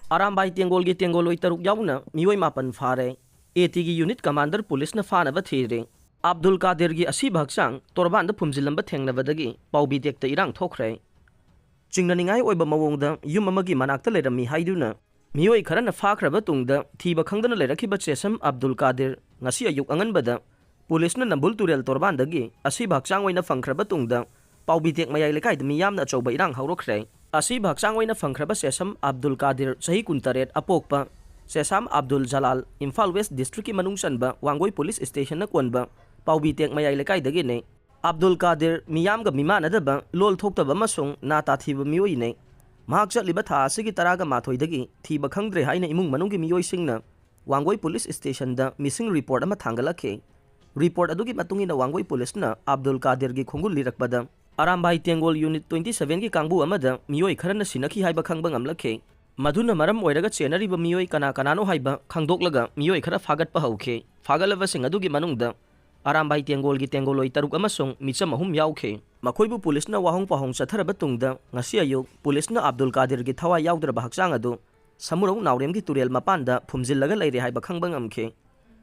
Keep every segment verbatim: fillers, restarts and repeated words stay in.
ꯑꯔꯥꯝꯕꯥꯏ ꯇꯦꯡꯒꯣꯜꯒꯤ ꯇꯦꯡꯒꯣꯜꯂꯣꯏ ꯇꯔꯨꯛ ꯌꯥꯎꯅ ꯃꯤꯑꯣꯏ ꯃꯥꯄꯟ ꯐꯥꯔꯦ꯫ ꯑꯦ ꯇꯤꯒꯤ ꯌꯨꯅꯤꯠ ꯀꯃꯥꯟꯗꯔ ꯄꯨꯂꯤꯁꯅ ꯐꯥꯅꯕ ꯊꯤꯔꯦ꯫ ꯑꯕꯗꯨꯜ ꯀꯥꯗꯤꯔꯒꯤ ꯑꯁꯤꯕ ꯍꯛꯆꯥꯡ ꯇꯣꯔꯕꯥꯟꯗ ꯐꯨꯝꯖꯤꯜꯂꯝꯕ ꯊꯦꯡꯅꯕꯗꯒꯤ ꯄꯥꯎꯕꯤ ꯇꯦꯛꯇ ꯏꯔꯥꯡ ꯊꯣꯛꯈ꯭ꯔꯦ꯫ ꯆꯤꯡꯅꯅꯤꯡꯉꯥꯏ ꯑꯣꯏꯕ ꯃꯑꯣꯡꯗ ꯌꯨꯝ ꯑꯃꯒꯤ ꯃꯅꯥꯛꯇ ꯂꯩꯔꯝꯃꯤ ꯍꯥꯏꯗꯨꯅ ꯃꯤꯑꯣꯏ ꯈꯔꯅ ꯐꯥꯈ꯭ꯔꯕ ꯇꯨꯡꯗ ꯊꯤꯕ ꯈꯪꯗꯅ ꯂꯩꯔꯛꯈꯤꯕ ꯆꯦꯁꯝ ꯑꯕꯗꯨꯜ ꯀꯥꯗꯤꯔ ꯉꯁꯤ ꯑꯌꯨꯛ ꯑꯉꯟꯕꯗ ꯄꯨꯂꯤꯁꯅ ꯅꯝꯕꯨꯜ ꯇꯨꯔꯦꯜ ꯇꯣꯔꯕꯥꯟꯗꯒꯤ ꯑꯁꯤꯕ ꯍꯛꯆꯥꯡ ꯑꯣꯏꯅ ꯐꯪꯈ꯭ꯔꯕ ꯇꯨꯡꯗ ꯄꯥꯎꯕꯤ ꯇꯦꯛ ꯃꯌꯥꯏ ꯂꯩꯀꯥꯏꯗ ꯃꯤꯌꯥꯝꯅ ꯑꯆꯧꯕ ꯏꯔꯥꯡ ꯍꯧꯔꯛꯈ꯭ꯔꯦ꯫ ꯑꯁꯤꯕ ꯍꯛꯆꯥꯡ ꯑꯣꯏꯅ ꯐꯪꯈ꯭ꯔꯕ ꯆꯦꯁꯝ ꯑꯕꯗꯨꯜ ꯀꯥꯗꯤꯔ, ꯆꯍꯤ ꯀꯨꯟꯇꯔꯦꯠ, ꯑꯄꯣꯛꯄ ꯆꯦꯁꯥꯝ ꯑꯕꯗꯨꯜ ꯖꯂꯥꯜ, ꯏꯝꯐꯥꯜ ꯋꯦꯁ ꯗꯤꯁꯇ꯭ꯔꯤꯛꯀꯤ ꯃꯅꯨꯡ ꯆꯟꯕ ꯋꯥꯡꯒꯣꯏ ꯄꯨꯂꯤꯁ ꯁ꯭ꯇꯦꯁꯟꯅ ꯀꯣꯟꯕ ꯄꯥꯎꯕꯤ ꯇꯦꯛ ꯃꯌꯥꯏ ꯂꯩꯀꯥꯏꯗꯒꯤꯅꯤ꯫ ꯑꯕꯗꯨꯜ ꯀꯥꯗꯤꯔ ꯃꯤꯌꯥꯝꯒ ꯃꯤꯃꯥꯟꯅꯗꯕ, ꯂꯣꯜ ꯊꯣꯛꯇꯕ ꯑꯃꯁꯨꯡ ꯅꯥ ꯇꯥꯊꯤꯕ ꯃꯤꯑꯣꯏꯅꯤ꯫ ꯃꯍꯥꯛ ꯆꯠꯂꯤꯕ ꯊꯥ ꯑꯁꯤꯒꯤ ꯇꯔꯥꯒ ꯃꯥꯊꯣꯏꯗꯒꯤ ꯊꯤꯕ ꯈꯪꯗ꯭ꯔꯦ ꯍꯥꯏꯅ ꯏꯃꯨꯡ ꯃꯅꯨꯡꯒꯤ ꯃꯤꯑꯣꯏꯁꯤꯡꯅ ꯋꯥꯡꯒꯣꯏ ꯄꯨꯂꯤꯁ ꯁ꯭ꯇꯦꯁꯟꯗ ꯃꯤꯁꯤꯡ ꯔꯤꯄꯣꯔꯠ ꯑꯃ ꯊꯥꯡꯒꯠꯂꯛꯈꯤ꯫ ꯔꯤꯄꯣꯔꯠ ꯑꯗꯨꯒꯤ ꯃꯇꯨꯡ ꯏꯟꯅ ꯋꯥꯡꯒꯣꯏ ꯄꯨꯂꯤꯁꯅ ꯑꯕꯗꯨꯜ ꯀꯥꯗꯤꯔꯒꯤ ꯈꯣꯡꯒꯨꯜ ꯂꯤꯔꯛꯄꯗ ꯑꯔꯥꯝꯕꯥꯏ ꯇꯦꯡꯒꯣꯜ ꯌꯨꯅꯤꯠ twenty sevenꯒꯤ ꯀꯥꯡꯕꯨ ꯑꯃꯗ ꯃꯤꯑꯣꯏ ꯈꯔꯅ ꯁꯤꯅꯈꯤ ꯍꯥꯏꯕ ꯈꯪꯕ ꯉꯝꯂꯛꯈꯤ꯫ ꯃꯗꯨꯅ ꯃꯔꯝ ꯑꯣꯏꯔꯒ ꯆꯦꯟꯅꯔꯤꯕ ꯃꯤꯑꯣꯏ ꯀꯅꯥ ꯀꯅꯥꯅꯣ ꯍꯥꯏꯕ ꯈꯪꯗꯣꯛꯂꯒ ꯃꯤꯑꯣꯏ ꯈꯔ ꯐꯥꯒꯠꯄ ꯍꯧꯈꯤ꯫ ꯐꯥꯒꯠꯂꯕꯁꯤꯡ ꯑꯗꯨꯒꯤ ꯃꯅꯨꯡꯗ ꯑꯔꯥꯝꯕꯥꯏ ꯇꯦꯡꯒꯣꯜꯒꯤ ꯇꯦꯡꯒꯣꯜꯂꯣꯏ ꯇꯔꯨꯛ ꯑꯃꯁꯨꯡ ꯃꯤꯆꯝ ꯑꯍꯨꯝ ꯌꯥꯎꯈꯤ꯫ ꯃꯈꯣꯏꯕꯨ ꯄꯨꯂꯤꯁꯅ ꯋꯥꯍꯣꯡ ꯄꯥꯍꯣꯡ ꯆꯠꯊꯔꯕ ꯇꯨꯡꯗ ꯉꯁꯤ ꯑꯌꯨꯛ ꯄꯨꯂꯤꯁꯅ ꯑꯕꯗꯨꯜ ꯀꯥꯗꯤꯔꯒꯤ ꯊꯋꯥꯏ ꯌꯥꯎꯗ꯭ꯔꯕ ꯍꯛꯆꯥꯡ ꯑꯗꯨ ꯁꯃꯨꯔꯧ ꯅꯥꯎꯔꯦꯝꯒꯤ ꯇꯨꯔꯦꯜ ꯃꯄꯥꯟꯗ ꯐꯨꯝꯖꯤꯜꯂꯒ ꯂꯩꯔꯦ ꯍꯥꯏꯕ ꯈꯪꯕ ꯉꯝꯈꯤ꯫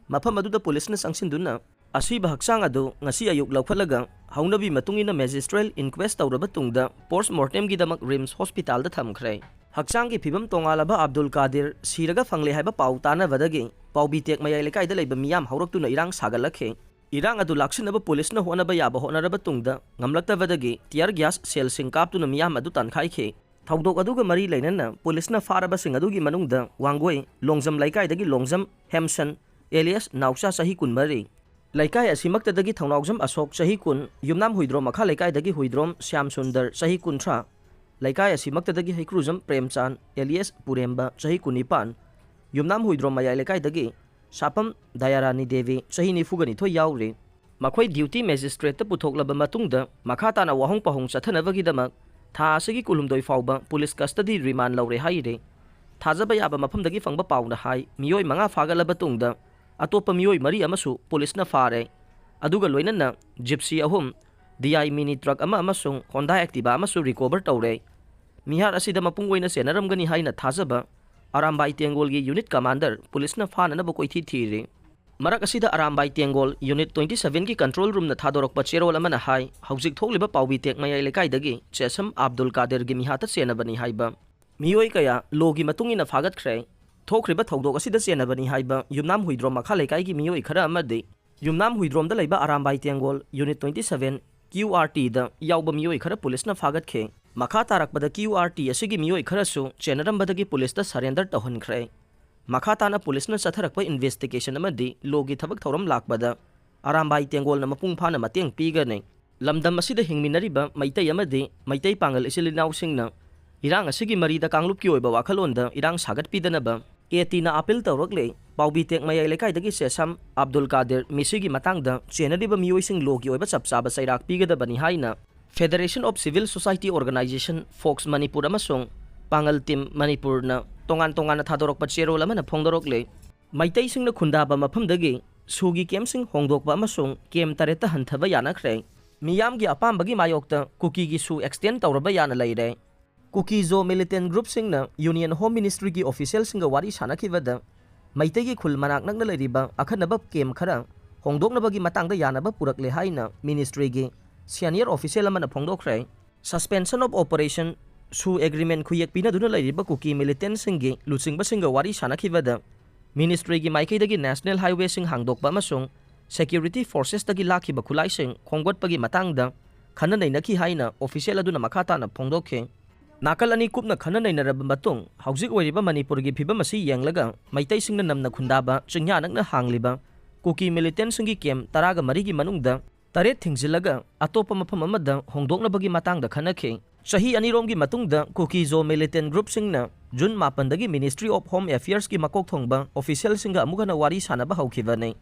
ꯃꯐꯝ ꯑꯗꯨꯗ ꯄꯨꯂꯤꯁꯅ ꯆꯪꯁꯤꯟꯗꯨꯅ ꯑꯁꯤꯕ ꯍꯛꯆꯥꯡ ꯑꯗꯨ ꯉꯁꯤ ꯑꯌꯨꯛ ꯂꯧꯈꯠꯂꯒ ꯍꯧꯅꯕꯤ ꯃꯇꯨꯡ ꯏꯟꯅ ꯃꯦꯖꯤꯁꯇ꯭ꯔꯦꯜ ꯏꯟꯀ꯭ꯋꯦꯁ ꯇꯧꯔꯕ ꯇꯨꯡꯗ ꯄꯣꯁꯠꯃꯣꯔꯇꯦꯝꯒꯤꯗꯃꯛ ꯔꯤꯝꯁ ꯍꯣꯁꯄꯤꯇꯥꯜꯗ ꯊꯝꯈ꯭ꯔꯦ꯫ ꯍꯛꯆꯥꯡꯒꯤ ꯐꯤꯕꯝ ꯇꯣꯉꯥꯜꯂꯕ ꯑꯕꯗꯨꯜ ꯀꯥꯗꯤꯔ ꯁꯤꯔꯒ ꯐꯪꯂꯦ ꯍꯥꯏꯕ ꯄꯥꯎ ꯇꯥꯅꯕꯗꯒꯤ ꯄꯥꯎꯕꯤ ꯇꯦꯛ ꯃꯌꯥꯏ ꯂꯩꯀꯥꯏꯗ ꯂꯩꯕ ꯃꯤꯌꯥꯝ ꯍꯧꯔꯛꯇꯨꯅ ꯏꯔꯥꯡ ꯁꯥꯒꯠꯂꯛꯈꯤ꯫ ꯏꯔꯥꯡ ꯑꯗꯨ ꯂꯥꯛꯁꯤꯟꯅꯕ ꯄꯨꯂꯤꯁꯅ ꯍꯣꯠꯅꯕ ꯌꯥꯕ ꯍꯣꯠꯅꯔꯕ ꯇꯨꯡꯗ ꯉꯝꯂꯛꯇꯕꯗꯒꯤ tear gas shellꯁꯤꯡ ꯀꯥꯞꯇꯨꯅ ꯃꯤꯌꯥꯝ ꯑꯗꯨ ꯇꯥꯟꯈꯥꯏꯈꯤ꯫ ꯊꯧꯗꯣꯛ ꯑꯗꯨꯒ ꯃꯔꯤ ꯂꯩꯅꯅ ꯄꯨꯂꯤꯁꯅ ꯐꯥꯔꯕꯁꯤꯡ ꯑꯗꯨꯒꯤ ꯃꯅꯨꯡꯗ ꯋꯥꯡꯒꯣꯏ ꯂꯣꯡꯖꯝ ꯂꯩꯀꯥꯏꯗꯒꯤ ꯂꯣꯡꯖꯝ ꯍꯦꯝꯁꯟ alias ꯅꯥꯎꯆꯥ ꯆꯍꯤ ꯀꯨꯟꯃꯔꯤ, ꯂꯩꯀꯥꯏ ꯑꯁꯤꯃꯛꯇꯗꯒꯤ ꯊꯧꯅꯥꯎꯖꯝ ꯑꯁꯣꯛ ꯆꯍꯤ ꯀꯨꯟ, ꯌꯨꯝꯅꯥꯝ ꯍꯨꯏꯗ꯭ꯔꯣꯝ ꯃꯈꯥ ꯂꯩꯀꯥꯏꯗꯒꯤ ꯍꯨꯏꯗ꯭ꯔꯣꯝ ꯁ꯭ꯌꯥꯝ ꯁꯨꯟꯗꯔ ꯆꯍꯤ ꯀꯨꯟꯊ꯭ꯔꯥ, ꯂꯩꯀꯥꯏ ꯑꯁꯤꯃꯛꯇꯗꯒꯤ ꯍꯩꯀ꯭ꯔꯨꯖꯝ ꯄ꯭ꯔꯦꯝꯆꯥꯟ alias ꯄꯨꯔꯦꯝꯕ ꯆꯍꯤ ꯀꯨꯟꯅꯤꯄꯥꯟ, ꯌꯨꯝꯅꯥꯝ ꯍꯨꯏꯗ꯭ꯔꯣꯝ ꯃꯌꯥꯏ ꯂꯩꯀꯥꯏꯗꯒꯤ ꯁꯥꯄꯝ ꯗꯌꯥꯔꯥꯅꯤ ꯗꯦꯕꯤ ꯆꯍꯤ ꯅꯤꯐꯨꯒ ꯅꯤꯊꯣꯏ ꯌꯥꯎꯔꯤ꯫ ꯃꯈꯣꯏ ꯗ꯭ꯌꯨꯇꯤ ꯃꯦꯖꯤꯁꯇ꯭ꯔꯦꯠꯇ ꯄꯨꯊꯣꯛꯂꯕ ꯃꯇꯨꯡꯗ ꯃꯈꯥ ꯇꯥꯅ ꯋꯥꯍꯣꯡ ꯄꯥꯍꯣꯡ ꯆꯠꯊꯅꯕꯒꯤꯗꯃꯛ ꯊꯥ ꯑꯁꯤꯒꯤ ꯀꯨꯟꯍꯨꯝꯗꯣꯏ ꯐꯥꯎꯕ ꯄꯨꯂꯤꯁ ꯀꯁꯇꯗꯤ ꯔꯤꯃꯥꯟ ꯂꯧꯔꯦ ꯍꯥꯏꯔꯤ꯫ ꯊꯥꯖꯕ ꯌꯥꯕ ꯃꯐꯝꯗꯒꯤ ꯐꯪꯕ ꯄꯥꯎꯅ ꯍꯥꯏ, ꯃꯤꯑꯣꯏ ꯃꯉꯥ ꯐꯥꯒꯠꯂꯕ ꯇꯨꯡꯗ ꯑꯇꯣꯞꯄ ꯃꯤꯑꯣꯏ ꯃꯔꯤ ꯑꯃꯁꯨ ꯄꯨꯂꯤꯁꯅ ꯐꯥꯔꯦ꯫ ꯑꯗꯨꯒ ꯂꯣꯏꯅꯅ ꯖꯤꯞꯁꯤ ꯑꯍꯨꯝ, ꯗꯤ ꯑꯥꯏ ꯃꯤꯅꯤ ꯇ꯭ꯔꯛ ꯑꯃ ꯑꯃꯁꯨꯡ ꯍꯣꯟꯗꯥ ꯑꯦꯛꯇꯤꯚꯥ ꯑꯃꯁꯨ ꯔꯤꯀꯣꯚꯔ ꯇꯧꯔꯦ꯫ ꯃꯤꯍꯥꯠ ꯑꯁꯤꯗ ꯃꯄꯨꯡ ꯑꯣꯏꯅ ꯆꯦꯟꯅꯔꯝꯒꯅꯤ ꯍꯥꯏꯅ ꯊꯥꯖꯕ ꯑꯔꯥꯝꯕꯥꯏ ꯇꯦꯡꯒꯣꯜꯒꯤ unit commander ꯄꯨꯂꯤꯁꯅ ꯐꯥꯅꯅꯕ ꯀꯣꯏꯊꯤ ꯊꯤꯔꯤ꯫ ꯃꯔꯛ ꯑꯁꯤꯗ ꯑꯔꯥꯝꯕꯥꯏ ꯇꯦꯡꯒꯣꯜ unit twenty seven ꯒꯤ control room ꯅ ꯊꯥꯗꯣꯔꯛꯄ ꯆꯦꯔꯣꯜ ꯑꯃꯅ ꯍꯥꯏ, ꯍꯧꯖꯤꯛ ꯊꯣꯛꯂꯤꯕ ꯄꯥꯎꯕꯤ ꯇꯦꯛ ꯃꯌꯥꯏ ꯂꯩꯀꯥꯏꯗꯒꯤ ꯆꯦꯁꯝ ꯑꯕꯗꯨꯜ ꯀꯥꯗꯤꯔꯒꯤ ꯃꯤꯍꯥꯠꯇ ꯆꯦꯟꯅꯕꯅꯤ ꯍꯥꯏꯕ ꯃꯤꯑꯣꯏ ꯀꯌꯥ law ꯒꯤ ꯃꯇꯨꯡ ꯏꯟꯅ ꯐꯥꯒꯠꯈ꯭ꯔꯦ꯫ ꯊꯣꯛꯈ꯭ꯔꯤꯕ ꯊꯧꯗꯣꯛ ꯑꯁꯤꯗ ꯆꯦꯟꯅꯕꯅꯤ ꯍꯥꯏꯕ ꯌꯨꯝꯅꯥꯝ ꯍꯨꯏꯗ꯭ꯔꯣꯝ ꯃꯈꯥ ꯂꯩꯀꯥꯏꯒꯤ ꯃꯤꯑꯣꯏ ꯈꯔ ꯑꯃꯗꯤ ꯌꯨꯝꯅꯥꯝ ꯍꯨꯏꯗ꯭ꯔꯣꯝꯗ ꯂꯩꯕ Arambai ꯇꯦꯡꯒꯣꯜ unit twenty seven Q R T ꯗ ꯌꯥꯎꯕ ꯃꯤꯑꯣꯏ ꯈꯔ ꯄꯨꯂꯤꯁꯅ ꯐꯥꯒꯠꯈꯤ꯫ ꯃꯈꯥ ꯇꯥꯔꯛꯄꯗ Q R T ꯑꯁꯤꯒꯤ ꯃꯤꯑꯣꯏ ꯈꯔꯁꯨ ꯆꯦꯟꯅꯔꯝꯕꯗꯒꯤ ꯄꯨꯂꯤꯁꯇ surrender ꯇꯧꯍꯟꯈ꯭ꯔꯦ꯫ ꯃꯈꯥ ꯇꯥꯅ ꯄꯨꯂꯤꯁꯅ ꯆꯠꯊꯔꯛꯄ investigation ꯑꯃꯗꯤ law ꯒꯤ ꯊꯕꯛ ꯊꯧꯔꯝ ꯂꯥꯛꯄꯗ ꯑꯔꯥꯝꯕꯥꯏ ꯇꯦꯡꯒꯣꯜꯅ ꯃꯄꯨꯡ ꯐꯥꯅ ꯃꯇꯦꯡ ꯄꯤꯒꯅꯤ꯫ ꯂꯝꯗꯝ ꯑꯁꯤꯗ ꯍꯤꯡꯃꯤꯟꯅꯔꯤꯕ ꯃꯩꯇꯩ ꯑꯃꯗꯤ ꯃꯩꯇꯩ ꯄꯥꯉꯜ ꯏꯆꯤꯜ ꯏꯅꯥꯎꯁꯤꯡꯅ ꯏꯔꯥꯡ ꯑꯁꯤꯒꯤ ꯃꯔꯤꯗ ꯀꯥꯡꯂꯨꯞꯀꯤ ꯑꯣꯏꯕ ꯋꯥꯈꯜꯂꯣꯟꯗ ꯏꯔꯥꯡ ꯁꯥꯒꯠꯄꯤꯗꯅꯕ A T ꯅ appeal ꯇꯧꯔꯛꯂꯦ꯫ ꯄꯥꯎꯕꯤ ꯇꯦꯛ ꯃꯌꯥꯏ ꯂꯩꯀꯥꯏꯗꯒꯤ ꯆꯦꯁꯝ ꯑꯕꯗꯨꯜ ꯀꯥꯗꯤꯔ ꯃꯤꯁꯤꯒꯤ ꯃꯇꯥꯡꯗ ꯆꯦꯟꯅꯔꯤꯕ ꯃꯤꯑꯣꯏꯁꯤꯡ law ꯒꯤ ꯑꯣꯏꯕ ꯆꯞ ꯆꯥꯕ ꯆꯩꯔꯥꯛ ꯄꯤꯒꯗꯕꯅꯤ ꯍꯥꯏꯅ Federation of Civil Society Organization, fox Manipur ꯑꯃꯁꯨꯡ ꯄꯥꯉꯜ ꯇꯤꯝ ꯃꯅꯤꯄꯨꯔꯅ ꯇꯣꯉꯥꯟ ꯇꯣꯉꯥꯟꯅ ꯊꯥꯗꯣꯔꯛꯄ ꯆꯦꯔꯣꯜ ꯑꯃꯅ ꯐꯣꯡꯗꯣꯔꯛꯂꯦ꯫ ꯃꯩꯇꯩꯁꯤꯡꯅ ꯈꯨꯟꯗꯥꯕ ꯃꯐꯝꯗꯒꯤ ꯁꯨꯒꯤ ꯀꯦꯝꯁꯤꯡ ꯍꯣꯡꯗꯣꯛꯄ ꯑꯃꯁꯨꯡ ꯀꯦꯝ ꯇꯔꯦꯠꯇ ꯍꯟꯊꯕ ꯌꯥꯅꯈ꯭ꯔꯦ꯫ ꯃꯤꯌꯥꯝꯒꯤ ꯑꯄꯥꯝꯕꯒꯤ ꯃꯥꯌꯣꯛꯇ ꯀꯨꯀꯤꯒꯤ ꯁꯨ extend ꯇꯧꯔꯕ ꯌꯥꯅ ꯂꯩꯔꯦ꯫ ꯀꯨꯀꯤ ꯖꯣ militant group ꯁꯤꯡꯅ Union Home Ministry ꯒꯤ official ꯁꯤꯡꯒ ꯋꯥꯔꯤ ꯁꯥꯅꯈꯤꯕꯗ ꯃꯩꯇꯩꯒꯤ ꯈꯨꯜ ꯃꯅꯥꯛ ꯅꯛꯅ ꯂꯩꯔꯤꯕ ꯑꯈꯟꯅꯕ ꯀꯦꯝ ꯈꯔ ꯍꯣꯡꯗꯣꯛꯅꯕꯒꯤ ꯃꯇꯥꯡꯗ ꯌꯥꯅꯕ ꯄꯨꯔꯛꯂꯦ ꯍꯥꯏꯅ ministry ꯒꯤ senior official ꯑꯃꯅ ꯐꯣꯡꯗꯣꯛꯈ꯭ꯔꯦ꯫ Suspension of Operation, ꯁꯨ agreement ꯈꯨꯌꯦꯛ ꯄꯤꯅꯗꯨꯅ ꯂꯩꯔꯤꯕ ꯀꯨꯀꯤ militant ꯁꯤꯡꯒꯤ ꯂꯨꯆꯤꯡꯕꯁꯤꯡꯒ ꯋꯥꯔꯤ ꯁꯥꯅꯈꯤꯕꯗ ministry ꯒꯤ ꯃꯥꯏꯀꯩꯗꯒꯤ national highway ꯁꯤꯡ ꯍꯥꯡꯗꯣꯛꯄ ꯑꯃꯁꯨꯡ security forces ꯇꯒꯤ ꯂꯥꯛꯈꯤꯕ ꯈꯨꯠꯂꯥꯏꯁꯤꯡ ꯈꯣꯝꯒꯠꯄꯒꯤ ꯃꯇꯥꯡꯗ ꯈꯟꯅ ꯅꯩꯅꯈꯤ ꯍꯥꯏꯅ official ꯑꯗꯨꯅ ꯃꯈꯥ ꯇꯥꯅ ꯐꯣꯡꯗꯣꯛꯈꯤ꯫ ꯅꯥꯀꯜ ꯑꯅꯤ ꯀꯨꯞꯅ ꯈꯟꯅ ꯅꯩꯅꯔꯕ ꯃꯇꯨꯡ, ꯍꯧꯖꯤꯛ ꯑꯣꯏꯔꯤꯕ ꯃꯅꯤꯄꯨꯔꯒꯤ ꯐꯤꯕꯝ ꯑꯁꯤ ꯌꯦꯡꯂꯒ ꯃꯩꯇꯩꯁꯤꯡꯅ ꯅꯝꯅ ꯈꯨꯟꯗꯥꯕ ꯆꯤꯡꯌꯥ ꯅꯛꯅ ꯍꯥꯡꯂꯤꯕ ꯀꯨꯀꯤ militant ꯁꯤꯡꯒꯤ ꯀꯦꯝ ꯇꯔꯥꯒ ꯃꯔꯤꯒꯤ ꯃꯅꯨꯡꯗ ꯇꯔꯦꯠ ꯊꯤꯡꯖꯤꯜꯂꯒ ꯑꯇꯣꯞꯄ ꯃꯐꯝ ꯑꯃꯗ ꯍꯣꯡꯗꯣꯛꯅꯕꯒꯤ ꯃꯇꯥꯡꯗ ꯈꯟꯅꯈꯤ꯫ ꯆꯍꯤ ꯑꯅꯤꯔꯣꯝꯒꯤ ꯃꯇꯨꯡꯗ ꯀꯨꯀꯤ ꯖꯣ militant group ꯁꯤꯡꯅ June ꯃꯥꯄꯟꯗꯒꯤ Ministry of Home Affairs ꯀꯤ ꯃꯀꯣꯛ ꯊꯣꯡꯕ official ꯁꯤꯡꯒ ꯑꯃꯨꯛ ꯍꯟꯅ ꯋꯥꯔꯤ ꯁꯥꯅꯕ ꯍꯧꯈꯤꯕꯅꯤ꯫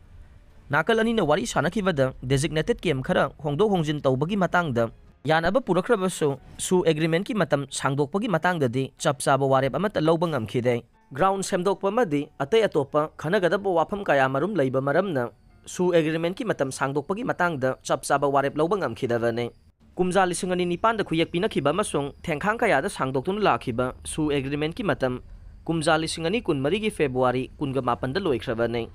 ꯅꯥꯀꯜ ꯑꯅꯤꯅ ꯋꯥꯔꯤ ꯁꯥꯅꯈꯤꯕꯗ designated ꯀꯦꯝ ꯈꯔ ꯍꯣꯡꯗꯣꯛ ꯍꯣꯡꯖꯤꯟ ꯇꯧꯕꯒꯤ ꯃꯇꯥꯡꯗ ꯌꯥꯅꯕ ꯄꯨꯔꯛꯈ꯭ꯔꯕꯁꯨ, ꯁꯨ agreement ꯀꯤ ꯃꯇꯝ ꯁꯥꯡꯗꯣꯛꯄꯒꯤ ꯃꯇꯥꯡꯗꯗꯤ ꯆꯞ ꯆꯥꯕ ꯋꯥꯔꯦꯞ ꯑꯃꯠꯇ ꯂꯧꯕ ꯉꯝꯈꯤꯗꯦ꯫ Ground ꯁꯦꯝꯗꯣꯛꯄ ꯑꯃꯗꯤ ꯑꯇꯩ ꯑꯇꯣꯞꯄ ꯈꯟꯅꯒꯗꯕ ꯋꯥꯐꯝ ꯀꯌꯥ ꯃꯔꯨꯝ ꯂꯩꯕ ꯃꯔꯝꯅ ꯁꯨ agreement ꯀꯤ ꯃꯇꯝ ꯁꯥꯡꯗꯣꯛꯄꯒꯤ ꯃꯇꯥꯡꯗ ꯆꯞ ꯆꯥꯕ ꯋꯥꯔꯦꯞ ꯂꯧꯕ ꯉꯝꯈꯤꯗꯕꯅꯤ꯫ ꯀꯨꯝꯖꯥ ꯂꯤꯁꯤꯡ ꯑꯅꯤ ꯅꯤꯄꯥꯟꯗ ꯈꯨꯌꯦꯛ ꯄꯤꯅꯈꯤꯕ ꯑꯃꯁꯨꯡ ꯊꯦꯡꯈꯥꯡ ꯀꯌꯥꯗ ꯁꯥꯡꯗꯣꯛꯇꯨꯅ ꯂꯥꯛꯈꯤꯕ ꯁꯨ agreement ꯀꯤ ꯃꯇꯝ ꯀꯨꯝꯖꯥ ꯂꯤꯁꯤꯡ ꯑꯅꯤ ꯀꯨꯟꯃꯔꯤꯒꯤ ꯐꯦꯕ꯭ꯔꯨꯋꯥꯔꯤ ꯀꯨꯟꯒ ꯃꯥꯄꯟꯗ ꯂꯣꯏꯈ꯭ꯔꯕꯅꯤ꯫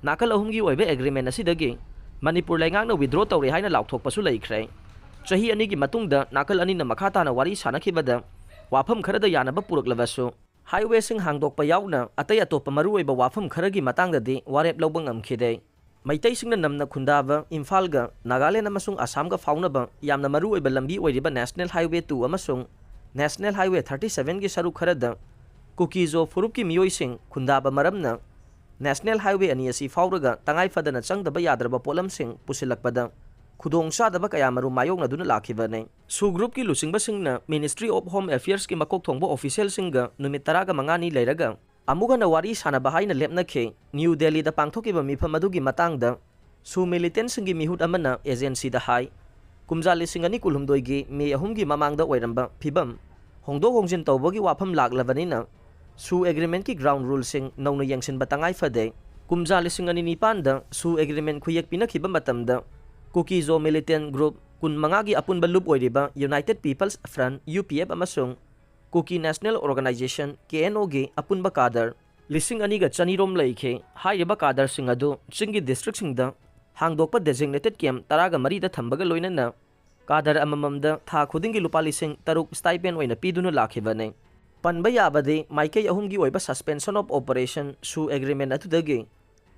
ꯅꯥꯀꯜ ꯑꯍꯨꯝꯒꯤ ꯑꯣꯏꯕ ꯑꯦꯒ꯭ꯔꯤꯃꯦꯟ ꯑꯁꯤꯗꯒꯤ ꯃꯅꯤꯄꯨꯔ ꯂꯩꯉꯥꯛꯅ ꯋꯤꯗ꯭ꯔꯣ ꯇꯧꯔꯦ ꯍꯥꯏꯅ ꯂꯥꯎꯊꯣꯛꯄꯁꯨ ꯂꯩꯈ꯭ꯔꯦ꯫ ꯆꯍꯤ ꯑꯅꯤꯒꯤ ꯃꯇꯨꯡꯗ ꯅꯥꯀꯜ ꯑꯅꯤꯅ ꯃꯈꯥ ꯇꯥꯅ ꯋꯥꯔꯤ ꯁꯥꯅꯈꯤꯕꯗ ꯋꯥꯐꯝ ꯈꯔꯗ ꯌꯥꯅꯕ ꯄꯨꯔꯛꯂꯕꯁꯨ, ꯍꯥꯏꯋꯦꯁꯤꯡ ꯍꯥꯡꯗꯣꯛꯄ ꯌꯥꯎꯅ ꯑꯇꯩ ꯑꯇꯣꯞꯄ ꯃꯔꯨꯑꯣꯏꯕ ꯋꯥꯐꯝ ꯈꯔꯒꯤ ꯃꯇꯥꯡꯗꯗꯤ ꯋꯥꯔꯦꯞ ꯂꯧꯕ ꯉꯝꯈꯤꯗꯦ꯫ ꯃꯩꯇꯩꯁꯤꯡꯅ ꯅꯝꯅ ꯈꯨꯟꯗꯥꯕ ꯏꯝꯐꯥꯜꯒ ꯅꯥꯒꯥꯂꯦꯟ ꯑꯃꯁꯨꯡ ꯑꯁꯥꯝꯒ ꯐꯥꯎꯅꯕ ꯌꯥꯝꯅ ꯃꯔꯨꯑꯣꯏꯕ ꯂꯝꯕꯤ ꯑꯣꯏꯔꯤꯕ National Highway two ꯑꯃꯁꯨꯡ National Highway thirty sevenꯒꯤ ꯁꯔꯨꯛ ꯈꯔꯗ ꯀꯨꯀꯤ-ꯖꯣ ꯐꯨꯔꯨꯞꯀꯤ ꯃꯤꯑꯣꯏꯁꯤꯡ ꯈꯨꯟꯗꯥꯕ ꯃꯔꯝꯅ National Highway ꯑꯅꯤ ꯑꯁꯤ ꯐꯥꯎꯔꯒ ꯇꯉꯥꯏ ꯐꯗꯅ ꯆꯪꯗꯕ ꯌꯥꯗ꯭ꯔꯕ ꯄꯣꯠꯂꯝꯁꯤꯡ ꯄꯨꯁꯤꯜꯂꯛꯄꯗ ꯈꯨꯗꯣꯡꯆꯥꯗꯕ ꯀꯌꯥꯃꯔꯨꯝ ꯃꯥꯌꯣꯛꯅꯗꯨꯅ ꯂꯥꯛꯈꯤꯕꯅꯤ꯫ ꯁꯨ ꯒ꯭ꯔꯨꯞꯀꯤ ꯂꯨꯆꯤꯡꯕꯁꯤꯡꯅ Ministry of Home Affairsꯀꯤ ꯃꯀꯣꯛ ꯊꯣꯡꯕ ꯑꯣꯐꯤꯁꯤꯌꯦꯜꯁꯤꯡꯒ ꯅꯨꯃꯤꯠ ꯇꯔꯥꯒ ꯃꯉꯥꯅꯤ ꯂꯩꯔꯒ ꯑꯃꯨꯛ ꯍꯟꯅ ꯋꯥꯔꯤ ꯁꯥꯅꯕ ꯍꯥꯏꯅ ꯂꯦꯞꯅꯈꯤ꯫ ꯅ꯭ꯌꯨ ꯗꯦꯜꯂꯤꯗ ꯄꯥꯡꯊꯣꯛꯈꯤꯕ ꯃꯤꯐꯝ ꯑꯗꯨꯒꯤ ꯃꯇꯥꯡꯗ ꯁꯨ ꯃꯤꯂꯤꯇꯦꯟꯠꯁꯤꯡꯒꯤ ꯃꯤꯍꯨꯠ ꯑꯃꯅ ꯑꯦꯖꯦꯟꯁꯤꯗ ꯍꯥꯏ, ꯀꯨꯝꯖꯥ ꯂꯤꯁꯤꯡ ꯑꯅꯤ ꯀꯨꯟꯍꯨꯝꯗꯣꯏꯒꯤ ꯃꯦ ꯑꯍꯨꯝꯒꯤ ꯃꯃꯥꯡꯗ ꯑꯣꯏꯔꯝꯕ ꯐꯤꯚꯝ ꯍꯣꯡꯗꯣꯛ ꯍꯣꯡꯖꯤꯟ ꯇꯧꯕꯒꯤ ꯋꯥꯐꯝ ꯂꯥꯛꯂꯕꯅꯤꯅ, ꯁꯨ ꯑꯦꯒ꯭ꯔꯤꯃꯦꯟꯠꯀꯤ ꯒ꯭ꯔꯥꯎꯟ ꯔꯨꯜꯁꯤꯡ ꯅꯧꯅ ꯌꯦꯡꯁꯤꯟꯕ ꯇꯉꯥꯏ ꯐꯗꯦ꯫ ꯀꯨꯝꯖꯥ ꯂꯤꯁꯤꯡ ꯑꯅꯤ ꯅꯤꯄꯥꯟꯗ ꯁꯨ ꯑꯦꯒ꯭ꯔꯤꯃꯦꯟꯠ ꯈꯨꯌꯦꯛ ꯄꯤꯅꯈꯤꯕ ꯃꯇꯝꯗ, ꯀꯨꯀꯤ-ꯖꯣ ꯃꯤꯂꯤꯇꯦꯟꯠ ꯒ꯭ꯔꯨꯞ ꯀꯨꯟꯃꯉꯥꯒꯤ ꯑꯄꯨꯟꯕ ꯂꯨꯞ ꯑꯣꯏꯔꯤꯕ United People's Front, U P F, ꯑꯃꯁꯨꯡ ꯀꯨꯀꯤ ꯅꯦꯁꯅꯦꯜ ꯑꯣꯔꯒꯅꯥꯏꯖꯦꯁꯟ, K N Oꯒꯤ ꯑꯄꯨꯟꯕ ꯀꯥꯗꯔ ꯂꯤꯁꯤꯡ ꯑꯅꯤꯒ ꯆꯅꯤꯔꯣꯝ ꯂꯩꯈꯤ꯫ ꯍꯥꯏꯔꯤꯕ ꯀꯥꯗꯔꯁꯤꯡ ꯑꯗꯨ ꯆꯤꯡꯒꯤ ꯗꯤꯁꯇ꯭ꯔꯤꯛꯁꯤꯡꯗ ꯍꯥꯡꯗꯣꯛꯄ ꯗꯦꯖꯤꯒꯅꯦꯇꯦꯗ ꯀꯦꯝꯞ ꯇꯔꯥꯒ ꯃꯔꯤꯗ ꯊꯝꯕꯒ ꯂꯣꯏꯅꯅ ꯀꯥꯗꯔ ꯑꯃꯃꯝꯗ ꯊꯥ ꯈꯨꯗꯤꯡꯒꯤ ꯂꯨꯄꯥ ꯂꯤꯁꯤꯡ ꯇꯔꯨꯛ ꯁ꯭ꯇꯥꯏꯄꯦꯟ ꯑꯣꯏꯅ ꯄꯤꯗꯨꯅ ꯂꯥꯛꯈꯤꯕꯅꯤ꯫ ꯄꯟꯕ ꯌꯥꯕꯗꯤ, ꯃꯥꯏꯀꯩ ꯑꯍꯨꯝꯒꯤ ꯑꯣꯏꯕ Suspension of Operation ꯁꯨ ꯑꯦꯒ꯭ꯔꯤꯃꯦꯟ ꯑꯗꯨꯗꯒꯤ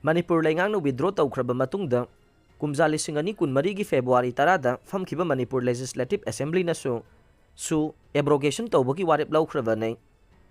ꯃꯅꯤꯄꯨꯔ ꯂꯩꯉꯥꯛꯅ ꯋꯤꯗ꯭ꯔꯣ ꯇꯧꯈ꯭ꯔꯕ ꯃꯇꯨꯡꯗ, ꯀꯨꯝꯖꯥ ꯂꯤꯁꯤꯡ ꯑꯅꯤ ꯀꯨꯟꯃꯔꯤꯒꯤ ꯐꯦꯕ꯭ꯔꯨꯋꯥꯔꯤ ꯇꯔꯥꯗ ꯐꯝꯈꯤꯕ ꯃꯅꯤꯄꯨꯔ ꯂꯦꯖꯤꯁꯂꯦꯇꯤꯚ ꯑꯦꯁꯦꯝꯕ꯭ꯂꯤꯅꯁꯨ ꯁꯨ ꯑꯦꯕ꯭ꯔꯣꯒꯦꯁꯟ ꯇꯧꯕꯒꯤ ꯋꯥꯔꯦꯞ ꯂꯧꯈ꯭ꯔꯕꯅꯤ꯫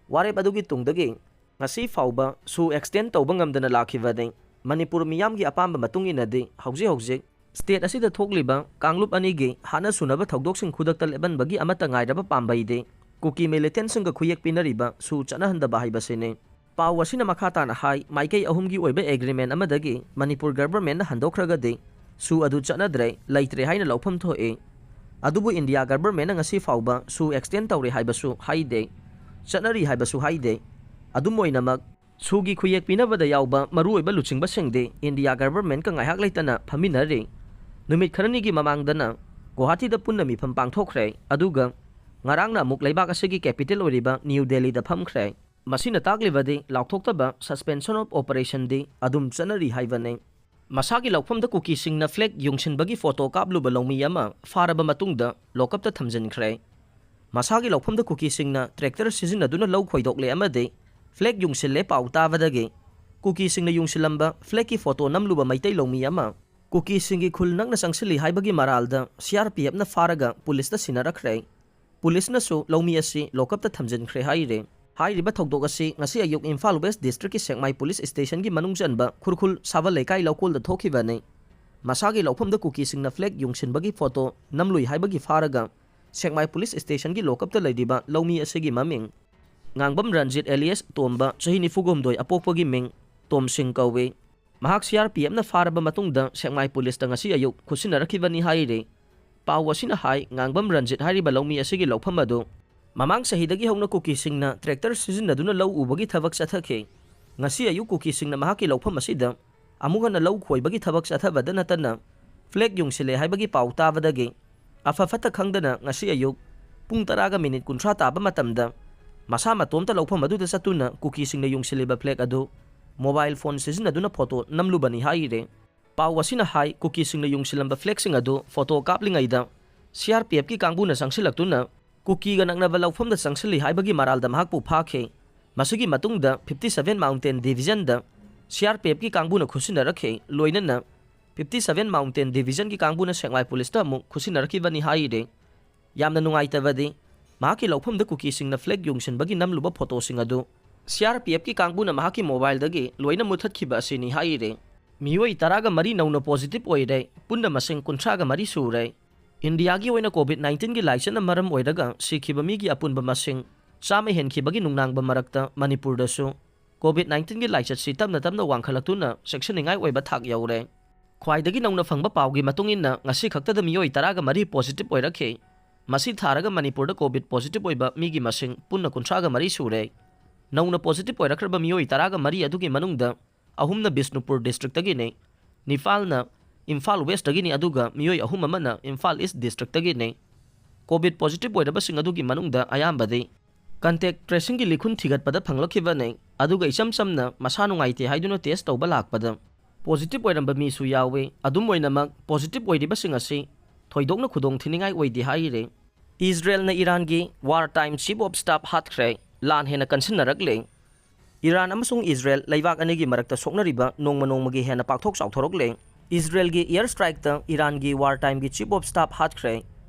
ꯋꯥꯔꯦꯞ ꯑꯗꯨꯒꯤ ꯇꯨꯡꯗꯒꯤ ꯉꯁꯤ ꯐꯥꯎꯕ ꯁꯨ ꯑꯦꯛꯁꯇꯦꯟ ꯇꯧꯕ ꯉꯝꯗꯅ ꯂꯥꯛꯈꯤꯕꯅꯤ꯫ ꯃꯅꯤꯄꯨꯔ ꯃꯤꯌꯥꯝꯒꯤ ꯑꯄꯥꯝꯕ ꯃꯇꯨꯡ ꯏꯟꯅꯗꯤ ꯍꯧꯖꯤꯛ ꯍꯧꯖꯤꯛ ꯁ꯭ꯇꯦꯠ ꯑꯁꯤꯗ ꯊꯣꯛꯂꯤꯕ ꯀꯥꯡꯂꯨꯞ ꯑꯅꯤꯒꯤ ꯍꯥꯠꯅ ꯁꯨꯅꯕ ꯊꯧꯗꯣꯛꯁꯤꯡ ꯈꯨꯗꯛꯇ ꯂꯦꯞꯍꯟꯕꯒꯤ ꯑꯃꯠꯇ ꯉꯥꯏꯔꯕ ꯄꯥꯝꯕꯩꯗꯤ ꯀꯨꯀꯤ ꯃꯤꯂꯤꯇꯦꯟꯠꯁꯤꯡꯒ ꯈꯨꯌꯦꯛ ꯄꯤꯅꯔꯤꯕ ꯁꯨ ꯆꯠꯅꯍꯟꯗꯕ ꯍꯥꯏꯕꯁꯤꯅꯤ꯫ ꯄꯥꯎ ꯑꯁꯤꯅ ꯃꯈꯥ ꯇꯥꯅ ꯍꯥꯏ, ꯃꯥꯏꯀꯩ ꯑꯍꯨꯝꯒꯤ ꯑꯣꯏꯕ ꯑꯦꯒ꯭ꯔꯤꯃꯦꯟ ꯑꯃꯗꯒꯤ ꯃꯅꯤꯄꯨꯔ ꯒꯚꯔꯟꯃꯦꯟꯠꯅ ꯍꯟꯗꯣꯛꯈ꯭ꯔꯒꯗꯤ ꯁꯨ ꯑꯗꯨ ꯆꯠꯅꯗ꯭ꯔꯦ, ꯂꯩꯇ꯭ꯔꯦ ꯍꯥꯏꯅ ꯂꯧꯐꯝ ꯊꯣꯛꯏ꯫ ꯑꯗꯨꯕꯨ ꯏꯟꯗꯤꯌꯥ ꯒꯚꯔꯟꯃꯦꯟꯠꯅ ꯉꯁꯤ ꯐꯥꯎꯕ ꯁꯨ ꯑꯦꯛꯁꯇꯦꯟ ꯇꯧꯔꯦ ꯍꯥꯏꯕꯁꯨ ꯍꯥꯏꯗꯦ, ꯆꯠꯅꯔꯤ ꯍꯥꯏꯕꯁꯨ ꯍꯥꯏꯗꯦ꯫ ꯑꯗꯨꯝ ꯑꯣꯏꯅꯃꯛ, ꯁꯨꯒꯤ ꯈꯨꯌꯦꯛ ꯄꯤꯅꯕꯗ ꯌꯥꯎꯕ ꯃꯔꯨꯑꯣꯏꯕ ꯂꯨꯆꯤꯡꯕꯁꯤꯡꯗꯤ ꯏꯟꯗꯤꯌꯥ ꯒꯚꯔꯟꯃꯦꯟꯠꯀ ꯉꯥꯏꯍꯥꯛ ꯂꯩꯇꯅ ꯐꯝꯃꯤꯟꯅꯔꯤ꯫ ꯅꯨꯃꯤꯠ ꯈꯔꯅꯤꯒꯤ ꯃꯃꯥꯡꯗꯅ ꯒꯨꯋꯥꯍꯥꯇꯤꯗ ꯄꯨꯟꯅ ꯃꯤꯐꯝ ꯄꯥꯡꯊꯣꯛꯈ꯭ꯔꯦ, ꯑꯗꯨꯒ ꯉꯔꯥꯡꯅ ꯑꯃꯨꯛ ꯂꯩꯕꯥꯛ ꯑꯁꯤꯒꯤ ꯀꯦꯄꯤꯇꯦꯜ ꯑꯣꯏꯔꯤꯕ ꯅ꯭ꯌꯨ ꯗꯦꯜꯂꯤꯗ ꯐꯝꯈ꯭ꯔꯦ꯫ ꯃꯁꯤꯅ ꯇꯥꯛꯂꯤꯕꯗꯤ ꯂꯥꯎꯊꯣꯛꯇꯕ suspension of operationꯗꯤ ꯑꯗꯨꯝ ꯆꯠꯅꯔꯤ ꯍꯥꯏꯕꯅꯤ꯫ ꯃꯁꯥꯒꯤ ꯂꯧꯐꯝꯗ ꯀꯨꯀꯤꯁꯤꯡꯅ flag ꯌꯨꯡꯁꯤꯟꯕꯒꯤ photo ꯀꯥꯞꯂꯨꯕ ꯂꯧꯃꯤ ꯑꯃ ꯐꯥꯔꯕ ꯃꯇꯨꯡꯗ ꯂꯣꯀꯞꯇ ꯊꯝꯖꯤꯟꯈ꯭ꯔꯦ꯫ ꯃꯁꯥꯒꯤ ꯂꯧꯐꯝꯗ ꯀꯨꯀꯤꯁꯤꯡꯅ tractor ꯁꯤꯖꯤꯟꯅꯗꯨꯅ ꯂꯧ ꯈꯣꯏꯗꯣꯛꯂꯦ ꯑꯃꯗꯤ flag ꯌꯨꯡꯁꯤꯜꯂꯦ ꯄꯥꯎ ꯇꯥꯕꯗꯒꯤ ꯀꯨꯀꯤꯁꯤꯡꯅ ꯌꯨꯡꯁꯤꯜꯂꯝꯕ flagꯀꯤ photo ꯅꯝꯂꯨꯕ ꯃꯩꯇꯩ ꯂꯧꯃꯤ ꯑꯃ ꯀꯨꯀꯤꯁꯤꯡꯒꯤ ꯈꯨꯜ ꯅꯛꯅ ꯆꯪꯁꯤꯜꯂꯤ ꯍꯥꯏꯕꯒꯤ ꯃꯔꯥꯜꯗ CRPFꯅ ꯐꯥꯔꯒ ꯄꯨꯂꯤꯁꯇ ꯁꯤꯟꯅꯔꯛꯈ꯭ꯔꯦ꯫ ꯄꯨꯂꯤꯁꯅꯁꯨ ꯂꯧꯃꯤ ꯑꯁꯤ ꯂꯣꯀꯞꯇ ꯊꯝꯖꯤꯟꯈ꯭ꯔꯦ ꯍꯥꯏꯔꯤ꯫ ꯍꯥꯏꯔꯤꯕ ꯊꯧꯗꯣꯛ ꯑꯁꯤ ꯉꯁꯤ ꯑꯌꯨꯛ ꯏꯝꯐꯥꯜ West Districtꯀꯤ ꯁꯦꯛꯃꯥꯏ Police Stationꯒꯤ ꯃꯅꯨꯡ ꯆꯟꯕ ꯈꯨꯔꯈꯨꯜ ꯁꯥꯕꯜ ꯂꯩꯀꯥꯏ ꯂꯧꯀꯣꯜꯗ ꯊꯣꯛꯈꯤꯕꯅꯤ꯫ ꯃꯁꯥꯒꯤ ꯂꯧꯐꯝꯗ ꯀꯨꯀꯤꯁꯤꯡꯅ flag ꯌꯨꯡꯁꯤꯟꯕꯒꯤ photo ꯅꯝꯂꯨꯏ ꯍꯥꯏꯕꯒꯤ ꯐꯥꯔꯒ ꯁꯦꯛꯃꯥꯏ Police Stationꯒꯤ ꯂꯣꯀꯞꯇ ꯂꯩꯔꯤꯕ ꯂꯧꯃꯤ ꯑꯁꯤꯒꯤ ꯃꯃꯤꯡ ꯉꯥꯡꯕꯝ ꯔꯟꯖꯤꯠ alias ꯇꯣꯝꯕ, ꯆꯍꯤ ꯅꯤꯐꯨ ꯍꯨꯝꯗꯣꯏ, ꯑꯄꯣꯛꯄꯒꯤ ꯃꯤꯡ ꯇꯣꯝꯁꯤꯡ ꯀꯧꯏ꯫ ꯃꯍꯥꯛ CRPFꯅ ꯐꯥꯔꯕ ꯃꯇꯨꯡꯗ ꯁꯦꯛꯃꯥꯏ ꯄꯨꯂꯤꯁꯇ ꯉꯁꯤ ꯑꯌꯨꯛ ꯈꯨꯠꯁꯤꯟꯅꯔꯛꯈꯤꯕꯅꯤ ꯍꯥꯏꯔꯤ꯫ ꯄꯥꯎ ꯑꯁꯤꯅ ꯍꯥꯏ, ꯉꯥꯡꯕꯝ ꯔꯟꯖꯤꯠ ꯍꯥꯏꯔꯤꯕ ꯂꯧꯃꯤ ꯑꯁꯤꯒꯤ ꯂꯧꯐꯝ ꯑꯗꯨ ꯃꯃꯥꯡ ꯆꯍꯤꯗꯒꯤ ꯍꯧꯅ ꯀꯨꯀꯤꯁꯤꯡꯅ tractor ꯁꯤꯖꯤꯟꯅꯗꯨꯅ ꯂꯧ ꯎꯕꯒꯤ ꯊꯕꯛ ꯆꯠꯊꯈꯤ꯫ ꯉꯁꯤ ꯑꯌꯨꯛ ꯀꯨꯀꯤꯁꯤꯡꯅ ꯃꯍꯥꯛꯀꯤ ꯂꯧꯐꯝ ꯑꯁꯤꯗ ꯑꯃꯨꯛ ꯍꯟꯅ ꯂꯧ ꯈꯣꯏꯕꯒꯤ ꯊꯕꯛ ꯆꯠꯊꯕꯗ ꯅꯠꯇꯅ flag ꯌꯨꯡꯁꯤꯜꯂꯦ ꯍꯥꯏꯕꯒꯤ ꯄꯥꯎ ꯇꯥꯕꯗꯒꯤ ꯑꯐ ꯐꯠꯇ ꯈꯪꯗꯅ ꯉꯁꯤ ꯑꯌꯨꯛ ꯄꯨꯡ ꯇꯔꯥꯒ ꯃꯤꯅꯤꯠ ꯀꯨꯟꯊ꯭ꯔꯥ ꯇꯥꯕ ꯃꯇꯝꯗ ꯃꯁꯥ ꯃꯇꯣꯝꯇ ꯂꯧꯐꯝ ꯑꯗꯨꯗ ꯆꯠꯇꯨꯅ ꯀꯨꯀꯤꯁꯤꯡꯅ ꯌꯨꯡꯁꯤꯜꯂꯤꯕ flag ꯑꯗꯨ mobile phone ꯁꯤꯖꯤꯟꯅꯗꯨꯅ photo ꯅꯝꯂꯨꯕꯅꯤ ꯍꯥꯏꯔꯤ꯫ ꯄꯥꯎ ꯑꯁꯤꯅ ꯍꯥꯏ, ꯀꯨꯀꯤꯁꯤꯡꯅ ꯌꯨꯡꯁꯤꯜꯂꯝꯕ flagꯁꯤꯡ ꯑꯗꯨ photo ꯀꯥꯞꯂꯤꯉꯩꯗ CRPFꯀꯤ ꯀꯥꯡꯕꯨꯅ ꯆꯪꯁꯤꯜꯂꯛꯇꯨꯅ ꯀꯨꯀꯤꯒ ꯅꯛꯅꯕ ꯂꯧꯐꯝꯗ ꯆꯪꯁꯤꯜꯂꯤ ꯍꯥꯏꯕꯒꯤ ꯃꯔꯥꯜꯗ ꯃꯍꯥꯛꯄꯨ ꯐꯥꯈꯤ꯫ ꯃꯁꯤꯒꯤ ꯃꯇꯨꯡꯗ fifty seven Mountain Divisionꯗ CRPFꯀꯤ ꯀꯥꯡꯕꯨꯅ ꯈꯨꯠꯁꯤꯟꯅꯔꯛꯈꯤ, ꯂꯣꯏꯅꯅ fifty seven Mountain Divisionꯒꯤ ꯀꯥꯡꯕꯨꯅ ꯁꯦꯛꯃꯥꯏ ꯄꯨꯂꯤꯁꯇ ꯑꯃꯨꯛ ꯈꯨꯠꯁꯤꯟꯅꯔꯛꯈꯤꯕꯅꯤ ꯍꯥꯏꯔꯤ꯫ ꯌꯥꯝꯅ ꯅꯨꯡꯉꯥꯏꯇꯕꯗꯤ, ꯃꯍꯥꯛꯀꯤ ꯂꯧꯐꯝꯗ ꯀꯨꯀꯤꯁꯤꯡꯅ flag ꯌꯨꯡꯁꯤꯟꯕꯒꯤ ꯅꯝꯂꯨꯕ photoꯁꯤꯡ ꯑꯗꯨ CRPFꯀꯤ ꯀꯥꯡꯕꯨꯅ ꯃꯍꯥꯛꯀꯤ mobileꯗꯒꯤ ꯂꯣꯏꯅ ꯃꯨꯠꯊꯠꯈꯤꯕ ꯑꯁꯤꯅꯤ ꯍꯥꯏꯔꯤ꯫ ꯃꯤꯑꯣꯏ ꯇꯔꯥꯒ ꯃꯔꯤ ꯅꯧꯅ positive ꯑꯣꯏꯔꯦ, ꯄꯨꯟꯅ ꯃꯁꯤꯡ ꯀꯨꯟꯊ꯭ꯔꯥꯒ ꯃꯔꯤ ꯁꯨꯔꯦ꯫ ꯏꯟꯗꯤꯌꯥꯒꯤ ꯑꯣꯏꯅ COVID nineteenꯒꯤ ꯂꯥꯏꯆꯠꯅ ꯃꯔꯝ ꯑꯣꯏꯔꯒ ꯁꯤꯈꯤꯕ ꯃꯤꯒꯤ ꯑꯄꯨꯟꯕ ꯃꯁꯤꯡ ꯆꯥꯝꯃ ꯍꯦꯟꯈꯤꯕꯒꯤ ꯅꯨꯡꯅꯥꯡꯕ ꯃꯔꯛꯇ ꯃꯅꯤꯄꯨꯔꯗꯁꯨ COVID nineteenꯒꯤ ꯂꯥꯏꯆꯠꯁꯤ ꯇꯞꯅ ꯇꯞꯅ ꯋꯥꯡꯈꯠꯂꯛꯇꯨꯅ ꯆꯦꯛꯁꯤꯟꯅꯤꯡꯉꯥꯏ ꯑꯣꯏꯕ ꯊꯥꯛ ꯌꯧꯔꯦ꯫ ꯈ꯭ꯋꯥꯏꯗꯒꯤ ꯅꯧꯅ ꯐꯪꯕ ꯄꯥꯎꯒꯤ ꯃꯇꯨꯡ ꯏꯟꯅ, ꯉꯁꯤ ꯈꯛꯇꯗ ꯃꯤꯑꯣꯏ ꯇꯔꯥꯒ ꯃꯔꯤ positive ꯑꯣꯏꯔꯛꯈꯤ꯫ ꯃꯁꯤ ꯊꯥꯔꯒ ꯃꯅꯤꯄꯨꯔꯗ COVID positive ꯑꯣꯏꯕ ꯃꯤꯒꯤ ꯃꯁꯤꯡ ꯄꯨꯟꯅ ꯀꯨꯟꯊ꯭ꯔꯥꯒ ꯃꯔꯤ ꯁꯨꯔꯦ꯫ ꯅꯧꯅ positive ꯑꯣꯏꯔꯛꯈ꯭ꯔꯕ ꯃꯤꯑꯣꯏ ꯇꯔꯥꯒ ꯃꯔꯤ ꯑꯗꯨꯒꯤ ꯃꯅꯨꯡꯗ ꯑꯍꯨꯝꯅ ꯕꯤꯁꯅꯨꯄꯨꯔ districtꯇꯒꯤꯅꯤ, ꯅꯤꯄꯥꯜꯅ ꯏꯝꯐꯥꯜ Westꯇꯒꯤꯅꯤ, ꯑꯗꯨꯒ ꯃꯤꯑꯣꯏ ꯑꯍꯨꯝ ꯑꯃꯅ ꯏꯝꯐꯥꯜ East districtꯇꯒꯤꯅꯤ꯫ COVID positive ꯑꯣꯏꯔꯕꯁꯤꯡ ꯑꯗꯨꯒꯤ ꯃꯅꯨꯡꯗ ꯑꯌꯥꯝꯕꯗꯤ Contact tracingꯒꯤ ꯂꯤꯈꯨꯟ ꯊꯤꯒꯠꯄꯗ ꯐꯪꯂꯛꯈꯤꯕꯅꯤ, ꯑꯗꯨꯒ ꯏꯆꯝ ꯆꯝꯅ ꯃꯁꯥ ꯅꯨꯡꯉꯥꯏꯇꯦ ꯍꯥꯏꯗꯨꯅ test ꯇꯧꯕ ꯂꯥꯛꯄꯗ positive ꯑꯣꯏꯔꯝꯕ ꯃꯤꯁꯨ ꯌꯥꯎꯏ꯫ ꯑꯗꯨꯝ ꯑꯣꯏꯅꯃꯛ, positive ꯑꯣꯏꯔꯤꯕꯁꯤꯡ ꯑꯁꯤ ꯊꯣꯏꯗꯣꯛꯅ ꯈꯨꯗꯣꯡ ꯊꯤꯅꯤꯡꯉꯥꯏ ꯑꯣꯏꯗꯦ ꯍꯥꯏꯔꯤ꯫ ꯏꯖꯔꯦꯜꯅ ꯏꯔꯥꯟꯒꯤ war time chief of staff ꯍꯥꯠꯈ꯭ꯔꯦ꯫ ꯂꯥꯟ ꯍꯦꯟꯅ ꯀꯟꯁꯤꯟꯅꯔꯛꯂꯦ꯫ ꯏꯔꯥꯟ ꯑꯃꯁꯨꯡ ꯏꯖꯔꯦꯜ ꯂꯩꯕꯥꯛ ꯑꯅꯤꯒꯤ ꯃꯔꯛꯇ ꯁꯣꯛꯅꯔꯤꯕ ꯅꯣꯡꯃ ꯅꯣꯡꯃꯒꯤ ꯍꯦꯟꯅ ꯄꯥꯛꯊꯣꯛ ꯆꯥꯎꯊꯣꯔꯛꯂꯦ꯫ ꯏꯖꯔꯦꯜꯒꯤ air strikeꯇ ꯏꯔꯥꯟꯒꯤ war timeꯒꯤ chief of staff ꯍꯥꯠꯈ꯭ꯔꯦ꯫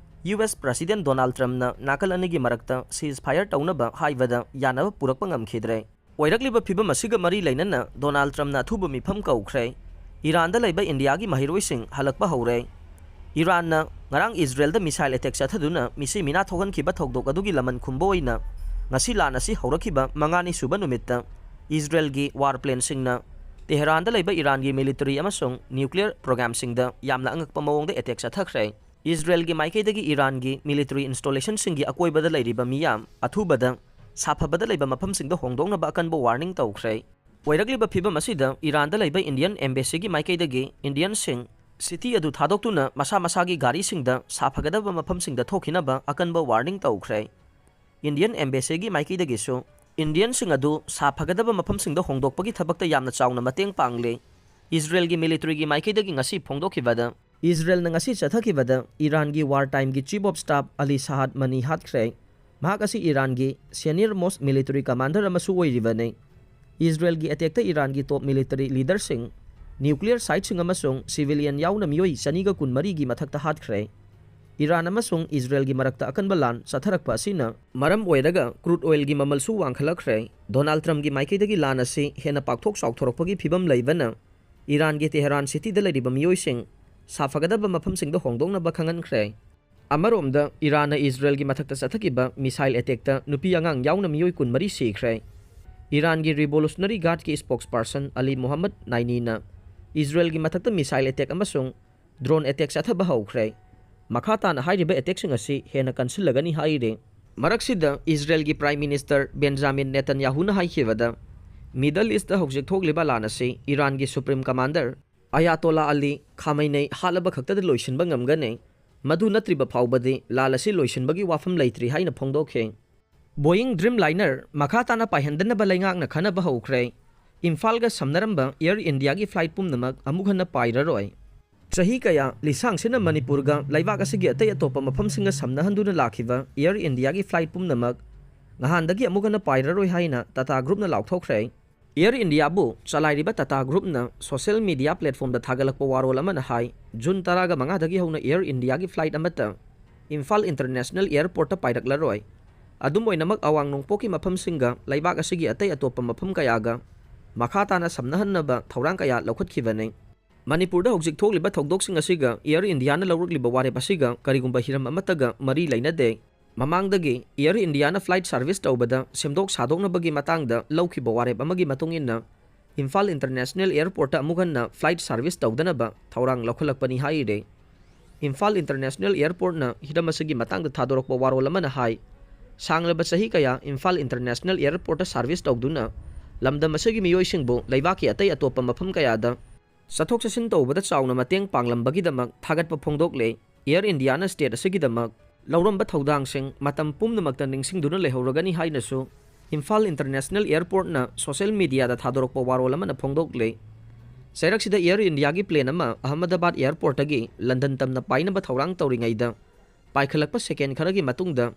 ꯌꯨ ꯑꯦꯁ President Donald Trumpꯅ ꯅꯥꯀꯜ ꯑꯅꯤꯒꯤ ꯃꯔꯛꯇ cease fire ꯇꯧꯅꯕ ꯍꯥꯏꯕꯗ ꯌꯥꯅꯕ ꯄꯨꯔꯛꯄ ꯉꯝꯈꯤꯗ꯭ꯔꯦ꯫ ꯑꯣꯏꯔꯛꯂꯤꯕ ꯐꯤꯕꯝ ꯑꯁꯤꯒ ꯃꯔꯤ ꯂꯩꯅꯅ ꯗꯣꯅꯥꯜꯗ ꯇ꯭ꯔꯝꯞꯅ ꯑꯊꯨꯕ ꯃꯤꯐꯝ ꯀꯧꯈ꯭ꯔꯦ꯫ ꯏꯔꯥꯟꯗ ꯂꯩꯕ ꯏꯟꯗꯤꯌꯥꯒꯤ ꯃꯍꯩꯔꯣꯏꯁꯤꯡ ꯍꯜꯂꯛꯄ ꯍꯧꯔꯦ꯫ ꯏꯔꯥꯟꯅ ꯉꯔꯥꯡ ꯏꯖꯔꯦꯜꯗ missile attack ꯆꯠꯊꯗꯨꯅ ꯃꯤꯁꯤ ꯃꯤꯅꯥ ꯊꯣꯛꯍꯟꯈꯤꯕ ꯊꯧꯗꯣꯛ ꯑꯗꯨꯒꯤ ꯂꯃꯟ ꯈꯨꯝꯕ ꯑꯣꯏꯅ ꯉꯁꯤ ꯂꯥꯟ ꯑꯁꯤ ꯍꯧꯔꯛꯈꯤꯕ ꯃꯉꯥꯅꯤ ꯁꯨꯕ ꯅꯨꯃꯤꯠꯇ ꯏꯖꯔꯦꯜꯒꯤ war planeꯁꯤꯡꯅ ꯇꯦꯍꯔꯥꯟꯗ ꯂꯩꯕ ꯏꯔꯥꯟꯒꯤ military ꯑꯃꯁꯨꯡ nuclear programꯁꯤꯡꯗ ꯌꯥꯝꯅ ꯑꯉꯛꯄ ꯃꯑꯣꯡꯗ attack ꯆꯠꯊꯈ꯭ꯔꯦ꯫ ꯏꯖꯔꯦꯜꯒꯤ ꯃꯥꯏꯀꯩꯗꯒꯤ ꯏꯔꯥꯟꯒꯤ military installationꯁꯤꯡꯒꯤ ꯑꯀꯣꯏꯕꯗ ꯂꯩꯔꯤꯕ ꯃꯤꯌꯥꯝ ꯑꯊꯨꯕꯗ ꯁꯥꯐꯕꯗ ꯂꯩꯕ ꯃꯐꯝꯁꯤꯡꯗ ꯍꯣꯡꯗꯣꯛꯅꯕ ꯑꯀꯟꯕ warning ꯇꯧꯈ꯭ꯔꯦ꯫ ꯑꯣꯏꯔꯛꯂꯤꯕ ꯐꯤꯕꯝ ꯑꯁꯤꯗ ꯏꯔꯥꯟꯗ ꯂꯩꯕ Indian Embassyꯒꯤ ꯃꯥꯏꯀꯩꯗꯒꯤ Indianꯁꯤꯡ city ꯑꯗꯨ ꯊꯥꯗꯣꯛꯇꯨꯅ ꯃꯁꯥ ꯃꯁꯥꯒꯤ ꯒꯥꯔꯤꯁꯤꯡꯗ ꯁꯥꯐꯒꯗꯕ ꯃꯐꯝꯁꯤꯡꯗ ꯊꯣꯛꯈꯤꯅꯕ ꯑꯀꯟꯕ warning ꯇꯧꯈ꯭ꯔꯦ꯫ Indian Embassyꯒꯤ ꯃꯥꯏꯀꯩꯗꯒꯤꯁꯨ Indianꯁꯤꯡ ꯑꯗꯨ ꯁꯥꯐꯒꯗꯕ ꯃꯐꯝꯁꯤꯡꯗ ꯍꯣꯡꯗꯣꯛꯄꯒꯤ ꯊꯕꯛꯇ ꯌꯥꯝꯅ ꯆꯥꯎꯅ ꯃꯇꯦꯡ ꯄꯥꯡꯂꯦ꯫ ꯏꯖꯔꯦꯜꯒꯤ militaryꯒꯤ ꯃꯥꯏꯀꯩꯗꯒꯤ ꯉꯁꯤ ꯐꯣꯡꯗꯣꯛꯈꯤꯕꯗ, ꯏꯖꯔꯦꯜꯅ ꯉꯁꯤ ꯆꯠꯊꯈꯤꯕꯗ ꯏꯔꯥꯟꯒꯤ war timeꯒꯤ chief of staff Ali Shadmani ꯍꯥꯠꯈ꯭ꯔꯦ꯫ ꯃꯍꯥꯛ ꯑꯁꯤ ꯏꯔꯥꯟꯒꯤ senior most military commander ꯑꯃꯁꯨ ꯑꯣꯏꯔꯤꯕꯅꯤ꯫ ꯏꯖꯔꯦꯜꯒꯤ attackꯇ ꯏꯔꯥꯟꯒꯤ top military leaderꯁꯤꯡ, nuclear siteꯁꯤꯡ ꯑꯃꯁꯨꯡ civilian ꯌꯥꯎꯅ ꯃꯤꯑꯣꯏ ꯆꯅꯤꯒ ꯀꯨꯟꯃꯔꯤꯒꯤ ꯃꯊꯛꯇ ꯍꯥꯠꯈ꯭ꯔꯦ꯫ ꯏꯔꯥꯟ ꯑꯃꯁꯨꯡ ꯏꯖꯔꯦꯜꯒꯤ ꯃꯔꯛꯇ ꯑꯀꯟꯕ ꯂꯥꯟ ꯆꯠꯊꯔꯛꯄ ꯑꯁꯤꯅ ꯃꯔꯝ ꯑꯣꯏꯔꯒ crude oilꯒꯤ ꯃꯃꯜꯁꯨ ꯋꯥꯡꯈꯠꯂꯛꯈ꯭ꯔꯦ꯫ ꯗꯣꯅꯥꯜꯗ ꯇ꯭ꯔꯝꯞꯀꯤ ꯃꯥꯏꯀꯩꯗꯒꯤ ꯂꯥꯟ ꯑꯁꯤ ꯍꯦꯟꯅ ꯄꯥꯛꯊꯣꯛ ꯆꯥꯎꯊꯣꯔꯛꯄꯒꯤ ꯐꯤꯕꯝ ꯂꯩꯕꯅ ꯏꯔꯥꯟꯒꯤ ꯇꯦꯍꯔꯥꯟ cityꯗ ꯂꯩꯔꯤꯕ ꯃꯤꯑꯣꯏꯁꯤꯡ ꯁꯥꯐꯒꯗꯕ ꯃꯐꯝꯁꯤꯡꯗ ꯍꯣꯡꯗꯣꯛꯅꯕ ꯈꯪꯍꯟꯈ꯭ꯔꯦ꯫ ꯑꯃꯔꯣꯝꯗ, ꯏꯔꯥꯟꯅ ꯏꯖꯔꯦꯜꯒꯤ ꯃꯊꯛꯇ ꯆꯠꯊꯈꯤꯕ missile attackꯇ ꯅꯨꯄꯤ ꯑꯉꯥꯡ ꯌꯥꯎꯅ ꯃꯤꯑꯣꯏ ꯀꯨꯟꯃꯔꯤ ꯁꯤꯈ꯭ꯔꯦ꯫ ꯏꯔꯥꯟꯒꯤ Revolutionary Guardꯀꯤ spokesperson ꯑꯂꯤ ꯃꯣꯍꯝꯃꯗ ꯅꯥꯏꯅꯤꯅ ꯏꯖꯔꯦꯜꯒꯤ ꯃꯊꯛꯇ missile attack ꯑꯃꯁꯨꯡ drone attack ꯆꯠꯊꯕ ꯍꯧꯈ꯭ꯔꯦ꯫ ꯃꯈꯥ ꯇꯥꯅ ꯍꯥꯏꯔꯤꯕ attackꯁꯤꯡ ꯑꯁꯤ ꯍꯦꯟꯅ ꯀꯟꯁꯤꯜꯂꯒꯅꯤ ꯍꯥꯏꯔꯤ꯫ ꯃꯔꯛꯁꯤꯗ, ꯏꯖꯔꯦꯜꯒꯤ Prime Minister ꯕꯦꯟꯖꯥꯃꯤꯟ ꯅꯦꯇꯟꯌꯥꯍꯨꯅ ꯍꯥꯏꯈꯤꯕꯗ, Middle Eastꯇ ꯍꯧꯖꯤꯛ ꯊꯣꯛꯂꯤꯕ ꯂꯥꯟ ꯑꯁꯤ ꯏꯔꯥꯟꯒꯤ Supreme Commander ꯑꯌꯥꯇꯣꯂꯥ ꯑꯂꯤ ꯈꯥꯃꯩꯅꯩ ꯍꯥꯠꯂꯕ ꯈꯛꯇꯗ ꯂꯣꯏꯁꯤꯟꯕ ꯉꯝꯒꯅꯤ꯫ ꯃꯗꯨ ꯅꯠꯇ꯭ꯔꯤꯕ ꯐꯥꯎꯕꯗꯤ ꯂꯥꯟ ꯑꯁꯤ ꯂꯣꯏꯁꯤꯟꯕꯒꯤ ꯋꯥꯐꯝ ꯂꯩꯇ꯭ꯔꯤ ꯍꯥꯏꯅ ꯐꯣꯡꯗꯣꯛꯈꯤ꯫ Boeing Dreamliner ꯃꯈꯥ ꯇꯥꯅ ꯄꯥꯏꯍꯟꯗꯅꯕ ꯂꯩꯉꯥꯛꯅ ꯈꯟꯅꯕ ꯍꯧꯈ꯭ꯔꯦ꯫ ꯏꯝꯐꯥꯜꯒ ꯁꯝꯅꯔꯝꯕ Air Indiaꯒꯤ flight ꯄꯨꯝꯅꯃꯛ ꯑꯃꯨꯛ ꯍꯟꯅ ꯄꯥꯏꯔꯔꯣꯏ꯫ ꯆꯍꯤ ꯀꯌꯥ ꯂꯤꯁꯥꯡꯁꯤꯟꯅ ꯃꯅꯤꯄꯨꯔꯒ ꯂꯩꯕꯥꯛ ꯑꯁꯤꯒꯤ ꯑꯇꯩ ꯑꯇꯣꯞꯄ ꯃꯐꯝꯁꯤꯡꯒ ꯁꯝꯅꯍꯟꯗꯨꯅ ꯂꯥꯛꯈꯤꯕ Air Indiaꯒꯤ flight ꯄꯨꯝꯅꯃꯛ ꯉꯍꯥꯟꯗꯒꯤ ꯑꯃꯨꯛ ꯍꯟꯅ ꯄꯥꯏꯔꯔꯣꯏ ꯍꯥꯏꯅ Tata Groupꯅ ꯂꯥꯎꯊꯣꯛꯈ꯭ꯔꯦ꯫ Air Indiaꯕꯨ ꯆꯂꯥꯏꯔꯤꯕ Tata Groupꯅ social media platformꯗ ꯊꯥꯒꯠꯂꯛꯄ ꯋꯥꯔꯣꯜ ꯑꯃꯅ ꯍꯥꯏ, ꯖꯨꯟ ꯇꯔꯥꯒ ꯃꯉꯥꯗꯒꯤ ꯍꯧꯅ Air Indiaꯒꯤ flight ꯑꯃꯠꯇ ꯏꯝꯐꯥꯜ International Airportꯇ ꯄꯥꯏꯔꯛꯂꯔꯣꯏ꯫ ꯑꯗꯨꯝ ꯑꯣꯏꯅꯃꯛ, ꯑꯋꯥꯡ ꯅꯣꯡꯄꯣꯛꯀꯤ ꯃꯐꯝꯁꯤꯡꯒ ꯂꯩꯕꯥꯛ ꯑꯁꯤꯒꯤ ꯑꯇꯩ ꯑꯇꯣꯞꯄ ꯃꯐꯝ ꯀꯌꯥꯒ ꯃꯈꯥ ꯇꯥꯅ ꯁꯝꯅꯍꯟꯅꯕ ꯊꯧꯔꯥꯡ ꯀꯌꯥ ꯂꯧꯈꯠꯈꯤꯕꯅꯤ꯫ ꯃꯅꯤꯄꯨꯔꯗ ꯍꯧꯖꯤꯛ ꯊꯣꯛꯂꯤꯕ ꯊꯧꯗꯣꯛꯁꯤꯡ ꯑꯁꯤꯒ Air Indiaꯅ ꯂꯧꯔꯛꯂꯤꯕ ꯋꯥꯔꯦꯞ ꯑꯁꯤꯒ ꯀꯔꯤꯒꯨꯝꯕ ꯍꯤꯔꯝ ꯑꯃꯠꯇꯒ ꯃꯔꯤ ꯂꯩꯅꯗꯦ꯫ ꯃꯃꯥꯡꯗꯒꯤ Air Indiaꯅ flight service ꯇꯧꯕꯗ ꯁꯦꯝꯗꯣꯛ ꯁꯥꯗꯣꯛꯅꯕꯒꯤ ꯃꯇꯥꯡꯗ ꯂꯧꯈꯤꯕ ꯋꯥꯔꯦꯞ ꯑꯃꯒꯤ ꯃꯇꯨꯡ ꯏꯟꯅ, ꯏꯝꯐꯥꯜ International Airportꯇ ꯑꯃꯨꯛ ꯍꯟꯅ flight service ꯇꯧꯗꯅꯕ ꯊꯧꯔꯥꯡ ꯂꯧꯈꯠꯂꯛꯄꯅꯤ ꯍꯥꯏꯔꯤ꯫ ꯏꯝꯐꯥꯜ International Airportꯅ ꯍꯤꯔꯝ ꯑꯁꯤꯒꯤ ꯃꯇꯥꯡꯗ ꯊꯥꯗꯣꯔꯛꯄ ꯋꯥꯔꯣꯜ ꯑꯃꯅ ꯍꯥꯏ, ꯁꯥꯡꯂꯕ ꯆꯍꯤ ꯀꯌꯥ ꯏꯝꯐꯥꯜ International Airportꯇ service ꯇꯧꯗꯨꯅ ꯂꯝꯗꯝ ꯑꯁꯤꯒꯤ ꯃꯤꯑꯣꯏꯁꯤꯡꯕꯨ ꯂꯩꯕꯥꯛꯀꯤ ꯑꯇꯩ ꯑꯇꯣꯞꯄ ꯃꯐꯝ ꯀꯌꯥꯗ ꯆꯠꯊꯣꯛ ꯆꯠꯁꯤꯟ ꯇꯧꯕꯗ ꯆꯥꯎꯅ ꯃꯇꯦꯡ ꯄꯥꯡꯂꯝꯕꯒꯤꯗꯃꯛ ꯊꯥꯒꯠꯄ ꯐꯣꯡꯗꯣꯛꯂꯦ꯫ Air Indiaꯅ state ꯑꯁꯤꯒꯤꯗꯃꯛ ꯂꯧꯔꯝꯕ ꯊꯧꯗꯥꯡꯁꯤꯡ ꯃꯇꯝ ꯄꯨꯝꯅꯃꯛꯇ ꯅꯤꯡꯁꯤꯡꯗꯨꯅ ꯂꯩꯍꯧꯔꯒꯅꯤ ꯍꯥꯏꯅꯁꯨ ꯏꯝꯐꯥꯜ International Airportꯅ social mediaꯗ ꯊꯥꯗꯣꯔꯛꯄ ꯋꯥꯔꯣꯜ ꯑꯃꯅ ꯐꯣꯡꯗꯣꯛꯂꯦ꯫ ꯆꯩꯔꯛꯁꯤꯗ Air Indiaꯒꯤ plane ꯑꯃ ꯑꯍꯃꯗꯥꯕꯥꯗ Airportꯇꯒꯤ ꯂꯟꯗꯟ ꯇꯝꯅ ꯄꯥꯏꯅꯕ ꯊꯧꯔꯥꯡ ꯇꯧꯔꯤꯉꯩꯗ ꯄꯥꯏꯈꯠꯂꯛꯄ second ꯈꯔꯒꯤ ꯃꯇꯨꯡꯗ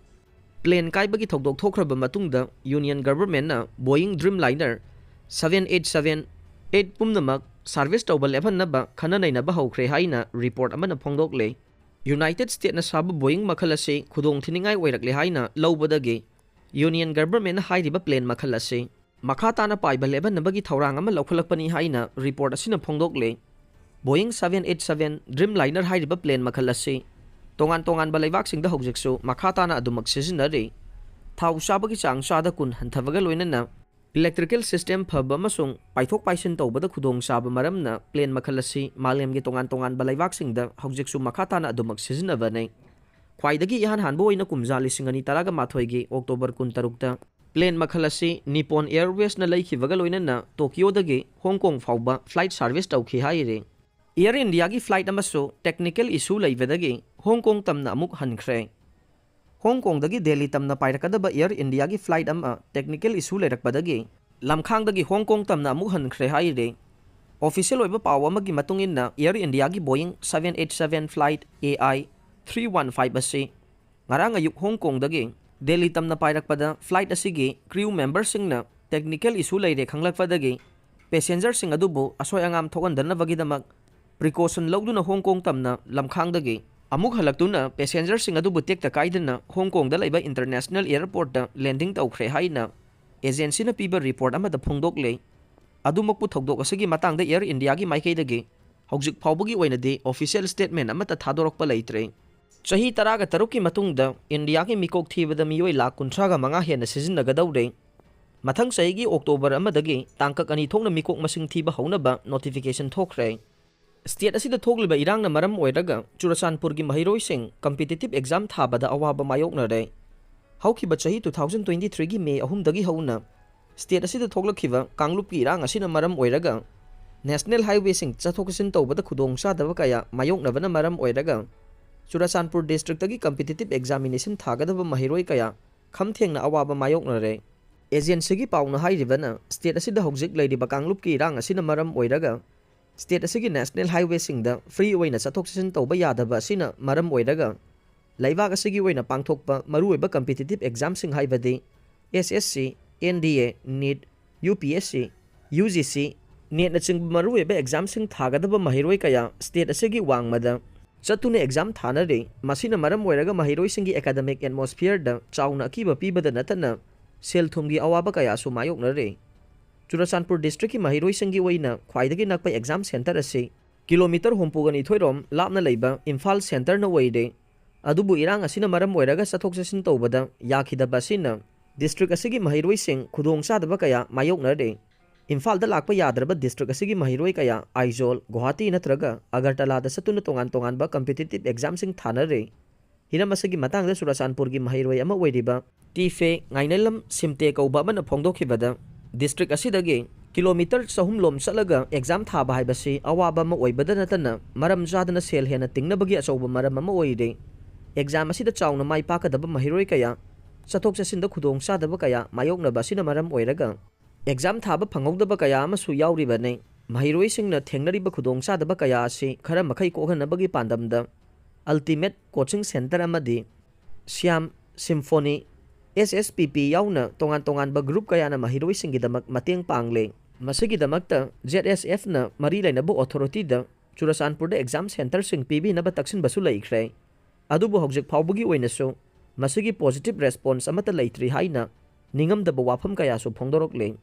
plane ꯀꯥꯏꯕꯒꯤ ꯊꯧꯗꯣꯛ ꯊꯣꯛꯈ꯭ꯔꯕ ꯃꯇꯨꯡꯗ Union Governmentꯅ Boeing Dreamliner seven eight seven eight ꯄꯨꯝꯅꯃꯛ service ꯇꯧꯕ ꯂꯦꯞꯍꯟꯅꯕ ꯈꯟꯅ ꯅꯩꯅꯕ ꯍꯧꯈ꯭ꯔꯦ ꯍꯥꯏꯅ report ꯑꯃꯅ ꯐꯣꯡꯗꯣꯛꯂꯦ꯫ United Statesꯅ ꯁꯥꯕ Boeing ꯃꯈꯜ ꯑꯁꯤ ꯈꯨꯗꯣꯡ ꯊꯤꯅꯤꯡꯉꯥꯏ ꯑꯣꯏꯔꯛꯂꯦ ꯍꯥꯏꯅ ꯂꯧꯕꯗꯒꯤ Union Governmentꯅ ꯍꯥꯏꯔꯤꯕ plane ꯃꯈꯜ ꯑꯁꯤ ꯃꯈꯥ ꯇꯥꯅ ꯄꯥꯏꯕ ꯂꯦꯞꯍꯟꯅꯕꯒꯤ ꯊꯧꯔꯥꯡ ꯑꯃ ꯂꯧꯈꯠꯂꯛꯄꯅꯤ ꯍꯥꯏꯅ report ꯑꯁꯤꯅ ꯐꯣꯡꯗꯣꯛꯂꯦ꯫ Boeing seven eight seven Dreamliner ꯍꯥꯏꯔꯤꯕ plane ꯃꯈꯜ ꯑꯁꯤ ꯇꯣꯉꯥꯟ ꯇꯣꯉꯥꯟꯕ ꯂꯩꯕꯥꯛꯁꯤꯡꯗ ꯍꯧꯖꯤꯛꯁꯨ ꯃꯈꯥ ꯇꯥꯅ ꯑꯗꯨꯃꯛ ꯁꯤꯖꯤꯟꯅꯔꯤ꯫ ꯊꯥꯎ ꯆꯥꯕꯒꯤ ꯆꯥꯡ ꯆꯥꯗ ꯀꯨꯟ ꯍꯟꯊꯕꯒ ꯂꯣꯏꯅꯅ electrical system ꯐꯕ ꯑꯃꯁꯨꯡ ꯄꯥꯏꯊꯣꯛ ꯄꯥꯏꯁꯤꯟ ꯇꯧꯕꯗ ꯈꯨꯗꯣꯡꯆꯥꯕ ꯃꯔꯝꯅ plane ꯃꯈꯜ ꯑꯁꯤ ꯃꯥꯂꯦꯝꯒꯤ ꯇꯣꯉꯥꯟ ꯇꯣꯉꯥꯟꯕ ꯂꯩꯕꯥꯛꯁꯤꯡꯗ ꯍꯧꯖꯤꯛꯁꯨ ꯃꯈꯥ ꯇꯥꯅ ꯑꯗꯨꯃꯛ ꯁꯤꯖꯤꯟꯅꯕꯅꯤ꯫ ꯈ꯭ꯋꯥꯏꯗꯒꯤ ꯏꯍꯥꯟ ꯍꯥꯟꯕ ꯑꯣꯏꯅ ꯀꯨꯝꯖꯥ ꯂꯤꯁꯤꯡ ꯑꯅꯤ ꯇꯔꯥꯒ ꯃꯥꯊꯣꯏꯒꯤ October ꯀꯨꯟꯇꯔꯨꯛꯇ plane ꯃꯈꯜ ꯑꯁꯤ Nippon Airwaysꯅ ꯂꯩꯈꯤꯕꯒ ꯂꯣꯏꯅꯅ Tokyoꯗꯒꯤ Hong Kong ꯐꯥꯎꯕ flight service ꯇꯧꯈꯤ ꯍꯥꯏꯔꯤ꯫ Air Indiaꯒꯤ flight ꯑꯃꯁꯨ technical issue ꯂꯩꯕꯗꯒꯤ Hong Kong ꯇꯝꯅ ꯑꯃꯨꯛ ꯍꯟꯈ꯭ꯔꯦ꯫ ꯍꯣꯡ ꯀꯣꯡꯗꯒꯤ ꯗꯦꯜꯂꯤ ꯇꯝꯅ ꯄꯥꯏꯔꯛꯀꯗꯕ ꯑꯦꯌꯔ ꯏꯟꯗꯤꯌꯥꯒꯤ ꯐ꯭ꯂꯥꯏꯠ ꯑꯃ ꯇꯦꯛꯅꯤꯀꯦꯜ ꯏꯁꯨ ꯂꯩꯔꯛꯄꯗꯒꯤ ꯂꯝꯈꯥꯡꯗꯒꯤ ꯍꯣꯡ ꯀꯣꯡ ꯇꯝꯅ ꯑꯃꯨꯛ ꯍꯟꯈ꯭ꯔꯦ ꯍꯥꯏꯔꯦ꯫ ꯑꯣꯐꯤꯁꯤꯌꯦꯜ ꯑꯣꯏꯕ ꯄꯥꯎ ꯑꯃꯒꯤ ꯃꯇꯨꯡ ꯏꯟꯅ, ꯑꯦꯌꯔ ꯏꯟꯗꯤꯌꯥꯒꯤ ꯕꯣꯌꯤꯡ seven eight seven flight A I three one five ꯑꯁꯤ ꯉꯔꯥꯡ ꯑꯌꯨꯛ ꯍꯣꯡ ꯀꯣꯡꯗꯒꯤ ꯗꯦꯜꯂꯤ ꯇꯝꯅ ꯄꯥꯏꯔꯛꯄꯗ, ꯐ꯭ꯂꯥꯏꯠ ꯑꯁꯤꯒꯤ ꯀ꯭ꯔꯤꯎ ꯃꯦꯝꯕꯔꯁꯤꯡꯅ ꯇꯦꯛꯅꯤꯀꯦꯜ ꯏꯁꯨ ꯂꯩꯔꯦ ꯈꯪꯂꯛꯄꯗꯒꯤ, ꯄꯦꯁꯦꯟꯖꯔꯁꯤꯡ ꯑꯗꯨꯕꯨ ꯑꯁꯣꯏ ꯑꯉꯥꯝ ꯊꯣꯛꯍꯟꯗꯅꯕꯒꯤꯗꯃꯛ ꯄ꯭ꯔꯤꯀꯣꯁꯟ ꯂꯧꯗꯨꯅ ꯍꯣꯡ ꯀꯣꯡ ꯇꯝꯅ ꯂꯝꯈꯥꯡꯗꯒꯤ ꯑꯃꯨꯛ ꯍꯜꯂꯛꯇꯨꯅ ꯄꯦꯁꯦꯟꯖꯔꯁꯤꯡ ꯑꯗꯨꯕꯨ ꯇꯦꯛꯇ ꯀꯥꯏꯗꯅ ꯍꯣꯡ ꯀꯣꯡꯗ ꯂꯩꯕ ꯏꯟꯇꯔꯅꯦꯁꯅꯦꯜ ꯑꯦꯌꯔꯄꯣꯔꯠꯇ ꯂꯦꯟꯗꯤꯡ ꯇꯧꯈ꯭ꯔꯦ ꯍꯥꯏꯅ ꯑꯦꯖꯦꯟꯁꯤꯅ ꯄꯤꯕ ꯔꯤꯄꯣꯔꯠ ꯑꯃꯗ ꯐꯣꯡꯗꯣꯛꯂꯦ꯫ ꯑꯗꯨꯃꯛꯄꯨ, ꯊꯧꯗꯣꯛ ꯑꯁꯤꯒꯤ ꯃꯇꯥꯡꯗ ꯑꯦꯌꯔ ꯏꯟꯗꯤꯌꯥꯒꯤ ꯃꯥꯏꯀꯩꯗꯒꯤ ꯍꯧꯖꯤꯛ ꯐꯥꯎꯕꯒꯤ ꯑꯣꯏꯅꯗꯤ ꯑꯣꯐꯤꯁꯤꯌꯦꯜ ꯁ꯭ꯇꯦꯠꯃꯦꯟ ꯑꯃꯠꯇ ꯊꯥꯗꯣꯔꯛꯄ ꯂꯩꯇ꯭ꯔꯦ꯫ ꯆꯍꯤ ꯇꯔꯥꯒ ꯇꯔꯨꯛꯀꯤ ꯃꯇꯨꯡꯗ ꯏꯟꯗꯤꯌꯥꯒꯤ ꯃꯤꯀꯣꯛ ꯊꯤꯕꯗ ꯃꯤꯑꯣꯏ ꯂꯥꯈ ꯀꯨꯟꯊ꯭ꯔꯥꯒ ꯃꯉꯥ ꯍꯦꯟꯅ ꯁꯤꯖꯤꯟꯅꯒꯗꯧꯔꯦ꯫ ꯃꯊꯪ ꯆꯍꯤꯒꯤ ꯑꯣꯛꯇꯣꯕꯔ ꯑꯃꯗꯒꯤ ꯇꯥꯡꯀꯛ ꯑꯅꯤ ꯊꯣꯛꯅ ꯃꯤꯀꯣꯛ ꯃꯁꯤꯡ ꯊꯤꯕ ꯍꯧꯅꯕ ꯅꯣꯇꯤꯐꯤꯀꯦꯁꯟ ꯊꯣꯛꯈ꯭ꯔꯦ꯫ ꯁ꯭ꯇꯦꯠ ꯑꯁꯤꯗ ꯊꯣꯛꯂꯤꯕ ꯏꯔꯥꯡꯅ ꯃꯔꯝ ꯑꯣꯏꯔꯒ ꯆꯨꯔꯆꯥꯟꯄꯨꯔꯒꯤ ꯃꯍꯩꯔꯣꯏꯁꯤꯡ ꯀꯝꯄꯤꯇꯤꯇꯤꯚ ꯑꯦꯛꯖꯥꯝ ꯊꯥꯕꯗ ꯑꯋꯥꯕ ꯃꯥꯌꯣꯛꯅꯔꯦ꯫ ꯍꯧꯈꯤꯕ ꯆꯍꯤ two thousand twenty threeꯒꯤ ꯃꯦ ꯑꯍꯨꯝꯗꯒꯤ ꯍꯧꯅ ꯁ꯭ꯇꯦꯠ ꯑꯁꯤꯗ ꯊꯣꯛꯂꯛꯈꯤꯕ ꯀꯥꯡꯂꯨꯞꯀꯤ ꯏꯔꯥꯡ ꯑꯁꯤꯅ ꯃꯔꯝ ꯑꯣꯏꯔꯒ ꯅꯦꯁꯅꯦꯜ ꯍꯥꯏꯋꯦꯁꯤꯡ ꯆꯠꯊꯣꯛ ꯆꯠꯁꯤꯟ ꯇꯧꯕꯗ ꯈꯨꯗꯣꯡꯆꯥꯗꯕ ꯀꯌꯥ ꯃꯥꯌꯣꯛꯅꯕꯅ ꯃꯔꯝ ꯑꯣꯏꯔꯒ ꯆꯨꯔꯆꯥꯟꯄꯨꯔ ꯗꯤꯁꯇ꯭ꯔꯤꯛꯇꯒꯤ ꯀꯝꯄꯤꯇꯤꯇꯤꯚ ꯑꯦꯛꯖꯥꯃꯤꯅꯦꯁꯟ ꯊꯥꯒꯗꯕ ꯃꯍꯩꯔꯣꯏ ꯀꯌꯥ ꯈꯝꯊꯦꯡꯅ ꯑꯋꯥꯕ ꯃꯥꯌꯣꯛꯅꯔꯦ꯫ ꯑꯦꯖꯦꯟꯁꯤꯒꯤ ꯄꯥꯎꯅ ꯍꯥꯏꯔꯤꯕꯅ, ꯁ꯭ꯇꯦꯠ ꯑꯁꯤꯗ ꯍꯧꯖꯤꯛ ꯂꯩꯔꯤꯕ ꯀꯥꯡꯂꯨꯞꯀꯤ ꯏꯔꯥꯡ ꯑꯁꯤꯅ ꯃꯔꯝ ꯑꯣꯏꯔꯒ ꯁ꯭ꯇꯦꯠ ꯑꯁꯤꯒꯤ ꯅꯦꯁꯅꯦꯜ ꯍꯥꯏꯋꯦꯁꯤꯡꯗ ꯐ꯭ꯔꯤ ꯑꯣꯏꯅ ꯆꯠꯊꯣꯛ ꯆꯠꯁꯤꯟ ꯇꯧꯕ ꯌꯥꯗꯕ ꯑꯁꯤꯅ ꯃꯔꯝ ꯑꯣꯏꯔꯒ ꯂꯩꯕꯥꯛ ꯑꯁꯤꯒꯤ ꯑꯣꯏꯅ ꯄꯥꯡꯊꯣꯛꯄ ꯃꯔꯨꯑꯣꯏꯕ ꯀꯝꯄꯤꯇꯤꯇꯤꯚ ꯑꯦꯛꯖꯥꯝꯁꯤꯡ ꯍꯥꯏꯕꯗꯤ S S C, N D A, NEET, U P S C, U G C, NET ꯅꯆꯤꯡꯕ ꯃꯔꯨꯑꯣꯏꯕ ꯑꯦꯛꯖꯥꯝꯁꯤꯡ ꯊꯥꯒꯗꯕ ꯃꯍꯩꯔꯣꯏ ꯀꯌꯥ ꯁ꯭ꯇꯦꯠ ꯑꯁꯤꯒꯤ ꯋꯥꯡꯃꯗ ꯆꯠꯇꯨꯅ ꯑꯦꯛꯖꯥꯝ ꯊꯥꯅꯔꯤ꯫ ꯃꯁꯤꯅ ꯃꯔꯝ ꯑꯣꯏꯔꯒ ꯃꯍꯩꯔꯣꯏꯁꯤꯡꯒꯤ ꯑꯦꯀꯥꯗꯃꯤꯛ ꯑꯦꯠꯃꯣꯁꯐꯤꯌꯔꯗ ꯆꯥꯎꯅ ꯑꯀꯤꯕ ꯄꯤꯕꯗ ꯅꯠꯇꯅ ꯁꯦꯜ ꯊꯨꯝꯒꯤ ꯑꯋꯥꯕ ꯀꯌꯥꯁꯨ ꯃꯥꯌꯣꯛꯅꯔꯤ꯫ ꯆꯨꯔꯆꯥꯟꯄꯨꯔ ꯗꯤꯁꯇ꯭ꯔꯤꯛꯀꯤ ꯃꯍꯩꯔꯣꯏꯁꯤꯡꯒꯤ ꯑꯣꯏꯅ ꯈ꯭ꯋꯥꯏꯗꯒꯤ ꯅꯛꯄ ꯑꯦꯛꯖꯥꯝ ꯁꯦꯟꯇꯔ ꯑꯁꯤ ꯀꯤꯂꯣꯃꯤꯇꯔ ꯍꯨꯝꯐꯨꯒ ꯅꯤꯊꯣꯏ ꯔꯣꯝ ꯂꯥꯞꯅ ꯂꯩꯕ ꯏꯝꯐꯥꯜ ꯁꯦꯟꯇꯔꯅ ꯑꯣꯏꯔꯦ꯫ ꯑꯗꯨꯕꯨ ꯏꯔꯥꯡ ꯑꯁꯤꯅ ꯃꯔꯝ ꯑꯣꯏꯔꯒ ꯆꯠꯊꯣꯛ ꯆꯠꯁꯤꯟ ꯇꯧꯕꯗ ꯌꯥꯈꯤꯗꯕ ꯑꯁꯤꯅ ꯗꯤꯁꯇ꯭ꯔꯤꯛ ꯑꯁꯤꯒꯤ ꯃꯍꯩꯔꯣꯏꯁꯤꯡ ꯈꯨꯗꯣꯡꯆꯥꯗꯕ ꯀꯌꯥ ꯃꯥꯌꯣꯛꯅꯔꯦ꯫ ꯏꯝꯐꯥꯜꯗ ꯂꯥꯛꯄ ꯌꯥꯗ꯭ꯔꯕ ꯗꯤꯁꯇ꯭ꯔꯤꯛ ꯑꯁꯤꯒꯤ ꯃꯍꯩꯔꯣꯏ ꯀꯌꯥ ꯑꯥꯏꯖꯣꯜ, ꯒꯨꯋꯥꯍꯥꯇꯤ ꯅꯠꯇ꯭ꯔꯒ ꯑꯒꯔꯇꯂꯥꯗ ꯆꯠꯇꯨꯅ ꯇꯣꯉꯥꯟ ꯇꯣꯉꯥꯟꯕ ꯀꯝꯄꯤꯇꯤꯇꯤꯚ ꯑꯦꯛꯖꯥꯝꯁꯤꯡ ꯊꯥꯅꯔꯦ꯫ ꯍꯤꯔꯝ ꯑꯁꯤꯒꯤ ꯃꯇꯥꯡꯗ ꯆꯨꯔꯆꯥꯟꯄꯨꯔꯒꯤ ꯃꯍꯩꯔꯣꯏ ꯑꯃ ꯑꯣꯏꯔꯤꯕ ꯇꯤꯐꯦ ꯉꯥꯏꯅꯂꯝ ꯁꯤꯝꯇꯦ ꯀꯧꯕ ꯑꯃꯅ ꯐꯣꯡꯗꯣꯛꯈꯤꯕꯗ, ꯗꯤꯁꯇ꯭ꯔꯤꯛ ꯑꯁꯤꯗꯒꯤ ꯀꯤꯂꯣꯃꯤꯇꯔ ꯆꯍꯨꯝ ꯂꯣꯝ ꯆꯠꯂꯒ ꯑꯦꯛꯖꯥꯝ ꯊꯥꯕ ꯍꯥꯏꯕꯁꯤ ꯑꯋꯥꯕ ꯑꯃ ꯑꯣꯏꯕꯗ ꯅꯠꯇꯅ ꯃꯔꯝ ꯆꯥꯗꯅ ꯁꯦꯜ ꯍꯦꯟꯅ ꯇꯤꯡꯅꯕꯒꯤ ꯑꯆꯧꯕ ꯃꯔꯝ ꯑꯃ ꯑꯣꯏꯔꯦ꯫ ꯑꯦꯛꯖꯥꯝ ꯑꯁꯤꯗ ꯆꯥꯎꯅ ꯃꯥꯏ ꯄꯥꯛꯀꯗꯕ ꯃꯍꯩꯔꯣꯏ ꯀꯌꯥ, ꯆꯠꯊꯣꯛ ꯆꯠꯁꯤꯟꯗ ꯈꯨꯗꯣꯡꯆꯥꯗꯕ ꯀꯌꯥ ꯃꯥꯌꯣꯛꯅꯕ ꯑꯁꯤꯅ ꯃꯔꯝ ꯑꯣꯏꯔꯒ ꯑꯦꯛꯖꯥꯝ ꯊꯥꯕ ꯐꯪꯍꯧꯗꯕ ꯀꯌꯥ ꯑꯃꯁꯨ ꯌꯥꯎꯔꯤꯕꯅꯤ꯫ ꯃꯍꯩꯔꯣꯏꯁꯤꯡꯅ ꯊꯦꯡꯅꯔꯤꯕ ꯈꯨꯗꯣꯡꯆꯥꯗꯕ ꯀꯌꯥ ꯑꯁꯤ ꯈꯔ ꯃꯈꯩ ꯀꯣꯛꯍꯟꯅꯕꯒꯤ ꯄꯥꯟꯗꯝꯗ Ultimate Coaching Centre ꯑꯃꯗꯤ ꯁ꯭ꯌꯥꯝ, ꯁꯤꯝꯐꯣꯅꯤ, ꯑꯦꯁ ꯑꯦꯁ ꯄꯤ ꯄꯤ ꯌꯥꯎꯅ ꯇꯣꯉꯥꯟ ꯇꯣꯉꯥꯟꯕ ꯒ꯭ꯔꯨꯞ ꯀꯌꯥꯅ ꯃꯍꯩꯔꯣꯏꯁꯤꯡꯒꯤꯗꯃꯛ ꯃꯇꯦꯡ ꯄꯥꯡꯂꯦ꯫ ꯃꯁꯤꯒꯤꯗꯃꯛꯇ ꯖꯦꯠ ꯑꯦꯁ ꯑꯦꯐꯅ ꯃꯔꯤ ꯂꯩꯅꯕ ꯑꯣꯊꯣꯔꯤꯇꯤꯗ ꯆꯨꯔꯆꯥꯟꯄꯨꯔꯗ ꯑꯦꯛꯖꯥꯝ ꯁꯦꯟꯇꯔꯁꯤꯡ ꯄꯤꯕꯤꯅꯕ ꯇꯛꯁꯤꯟꯕꯁꯨ ꯂꯩꯈ꯭ꯔꯦ꯫ ꯑꯗꯨꯕꯨ ꯍꯧꯖꯤꯛ ꯐꯥꯎꯕꯒꯤ ꯑꯣꯏꯅꯁꯨ ꯃꯁꯤꯒꯤ ꯄꯣꯖꯤꯇꯤꯚ ꯔꯦꯁꯄꯣꯟꯁ ꯑꯃꯠꯇ ꯂꯩꯇ꯭ꯔꯤ ꯍꯥꯏꯅ ꯅꯤꯡꯉꯝꯗꯕ ꯋꯥꯐꯝ ꯀꯌꯥꯁꯨ ꯐꯣꯡꯗꯣꯔꯛꯂꯤ꯫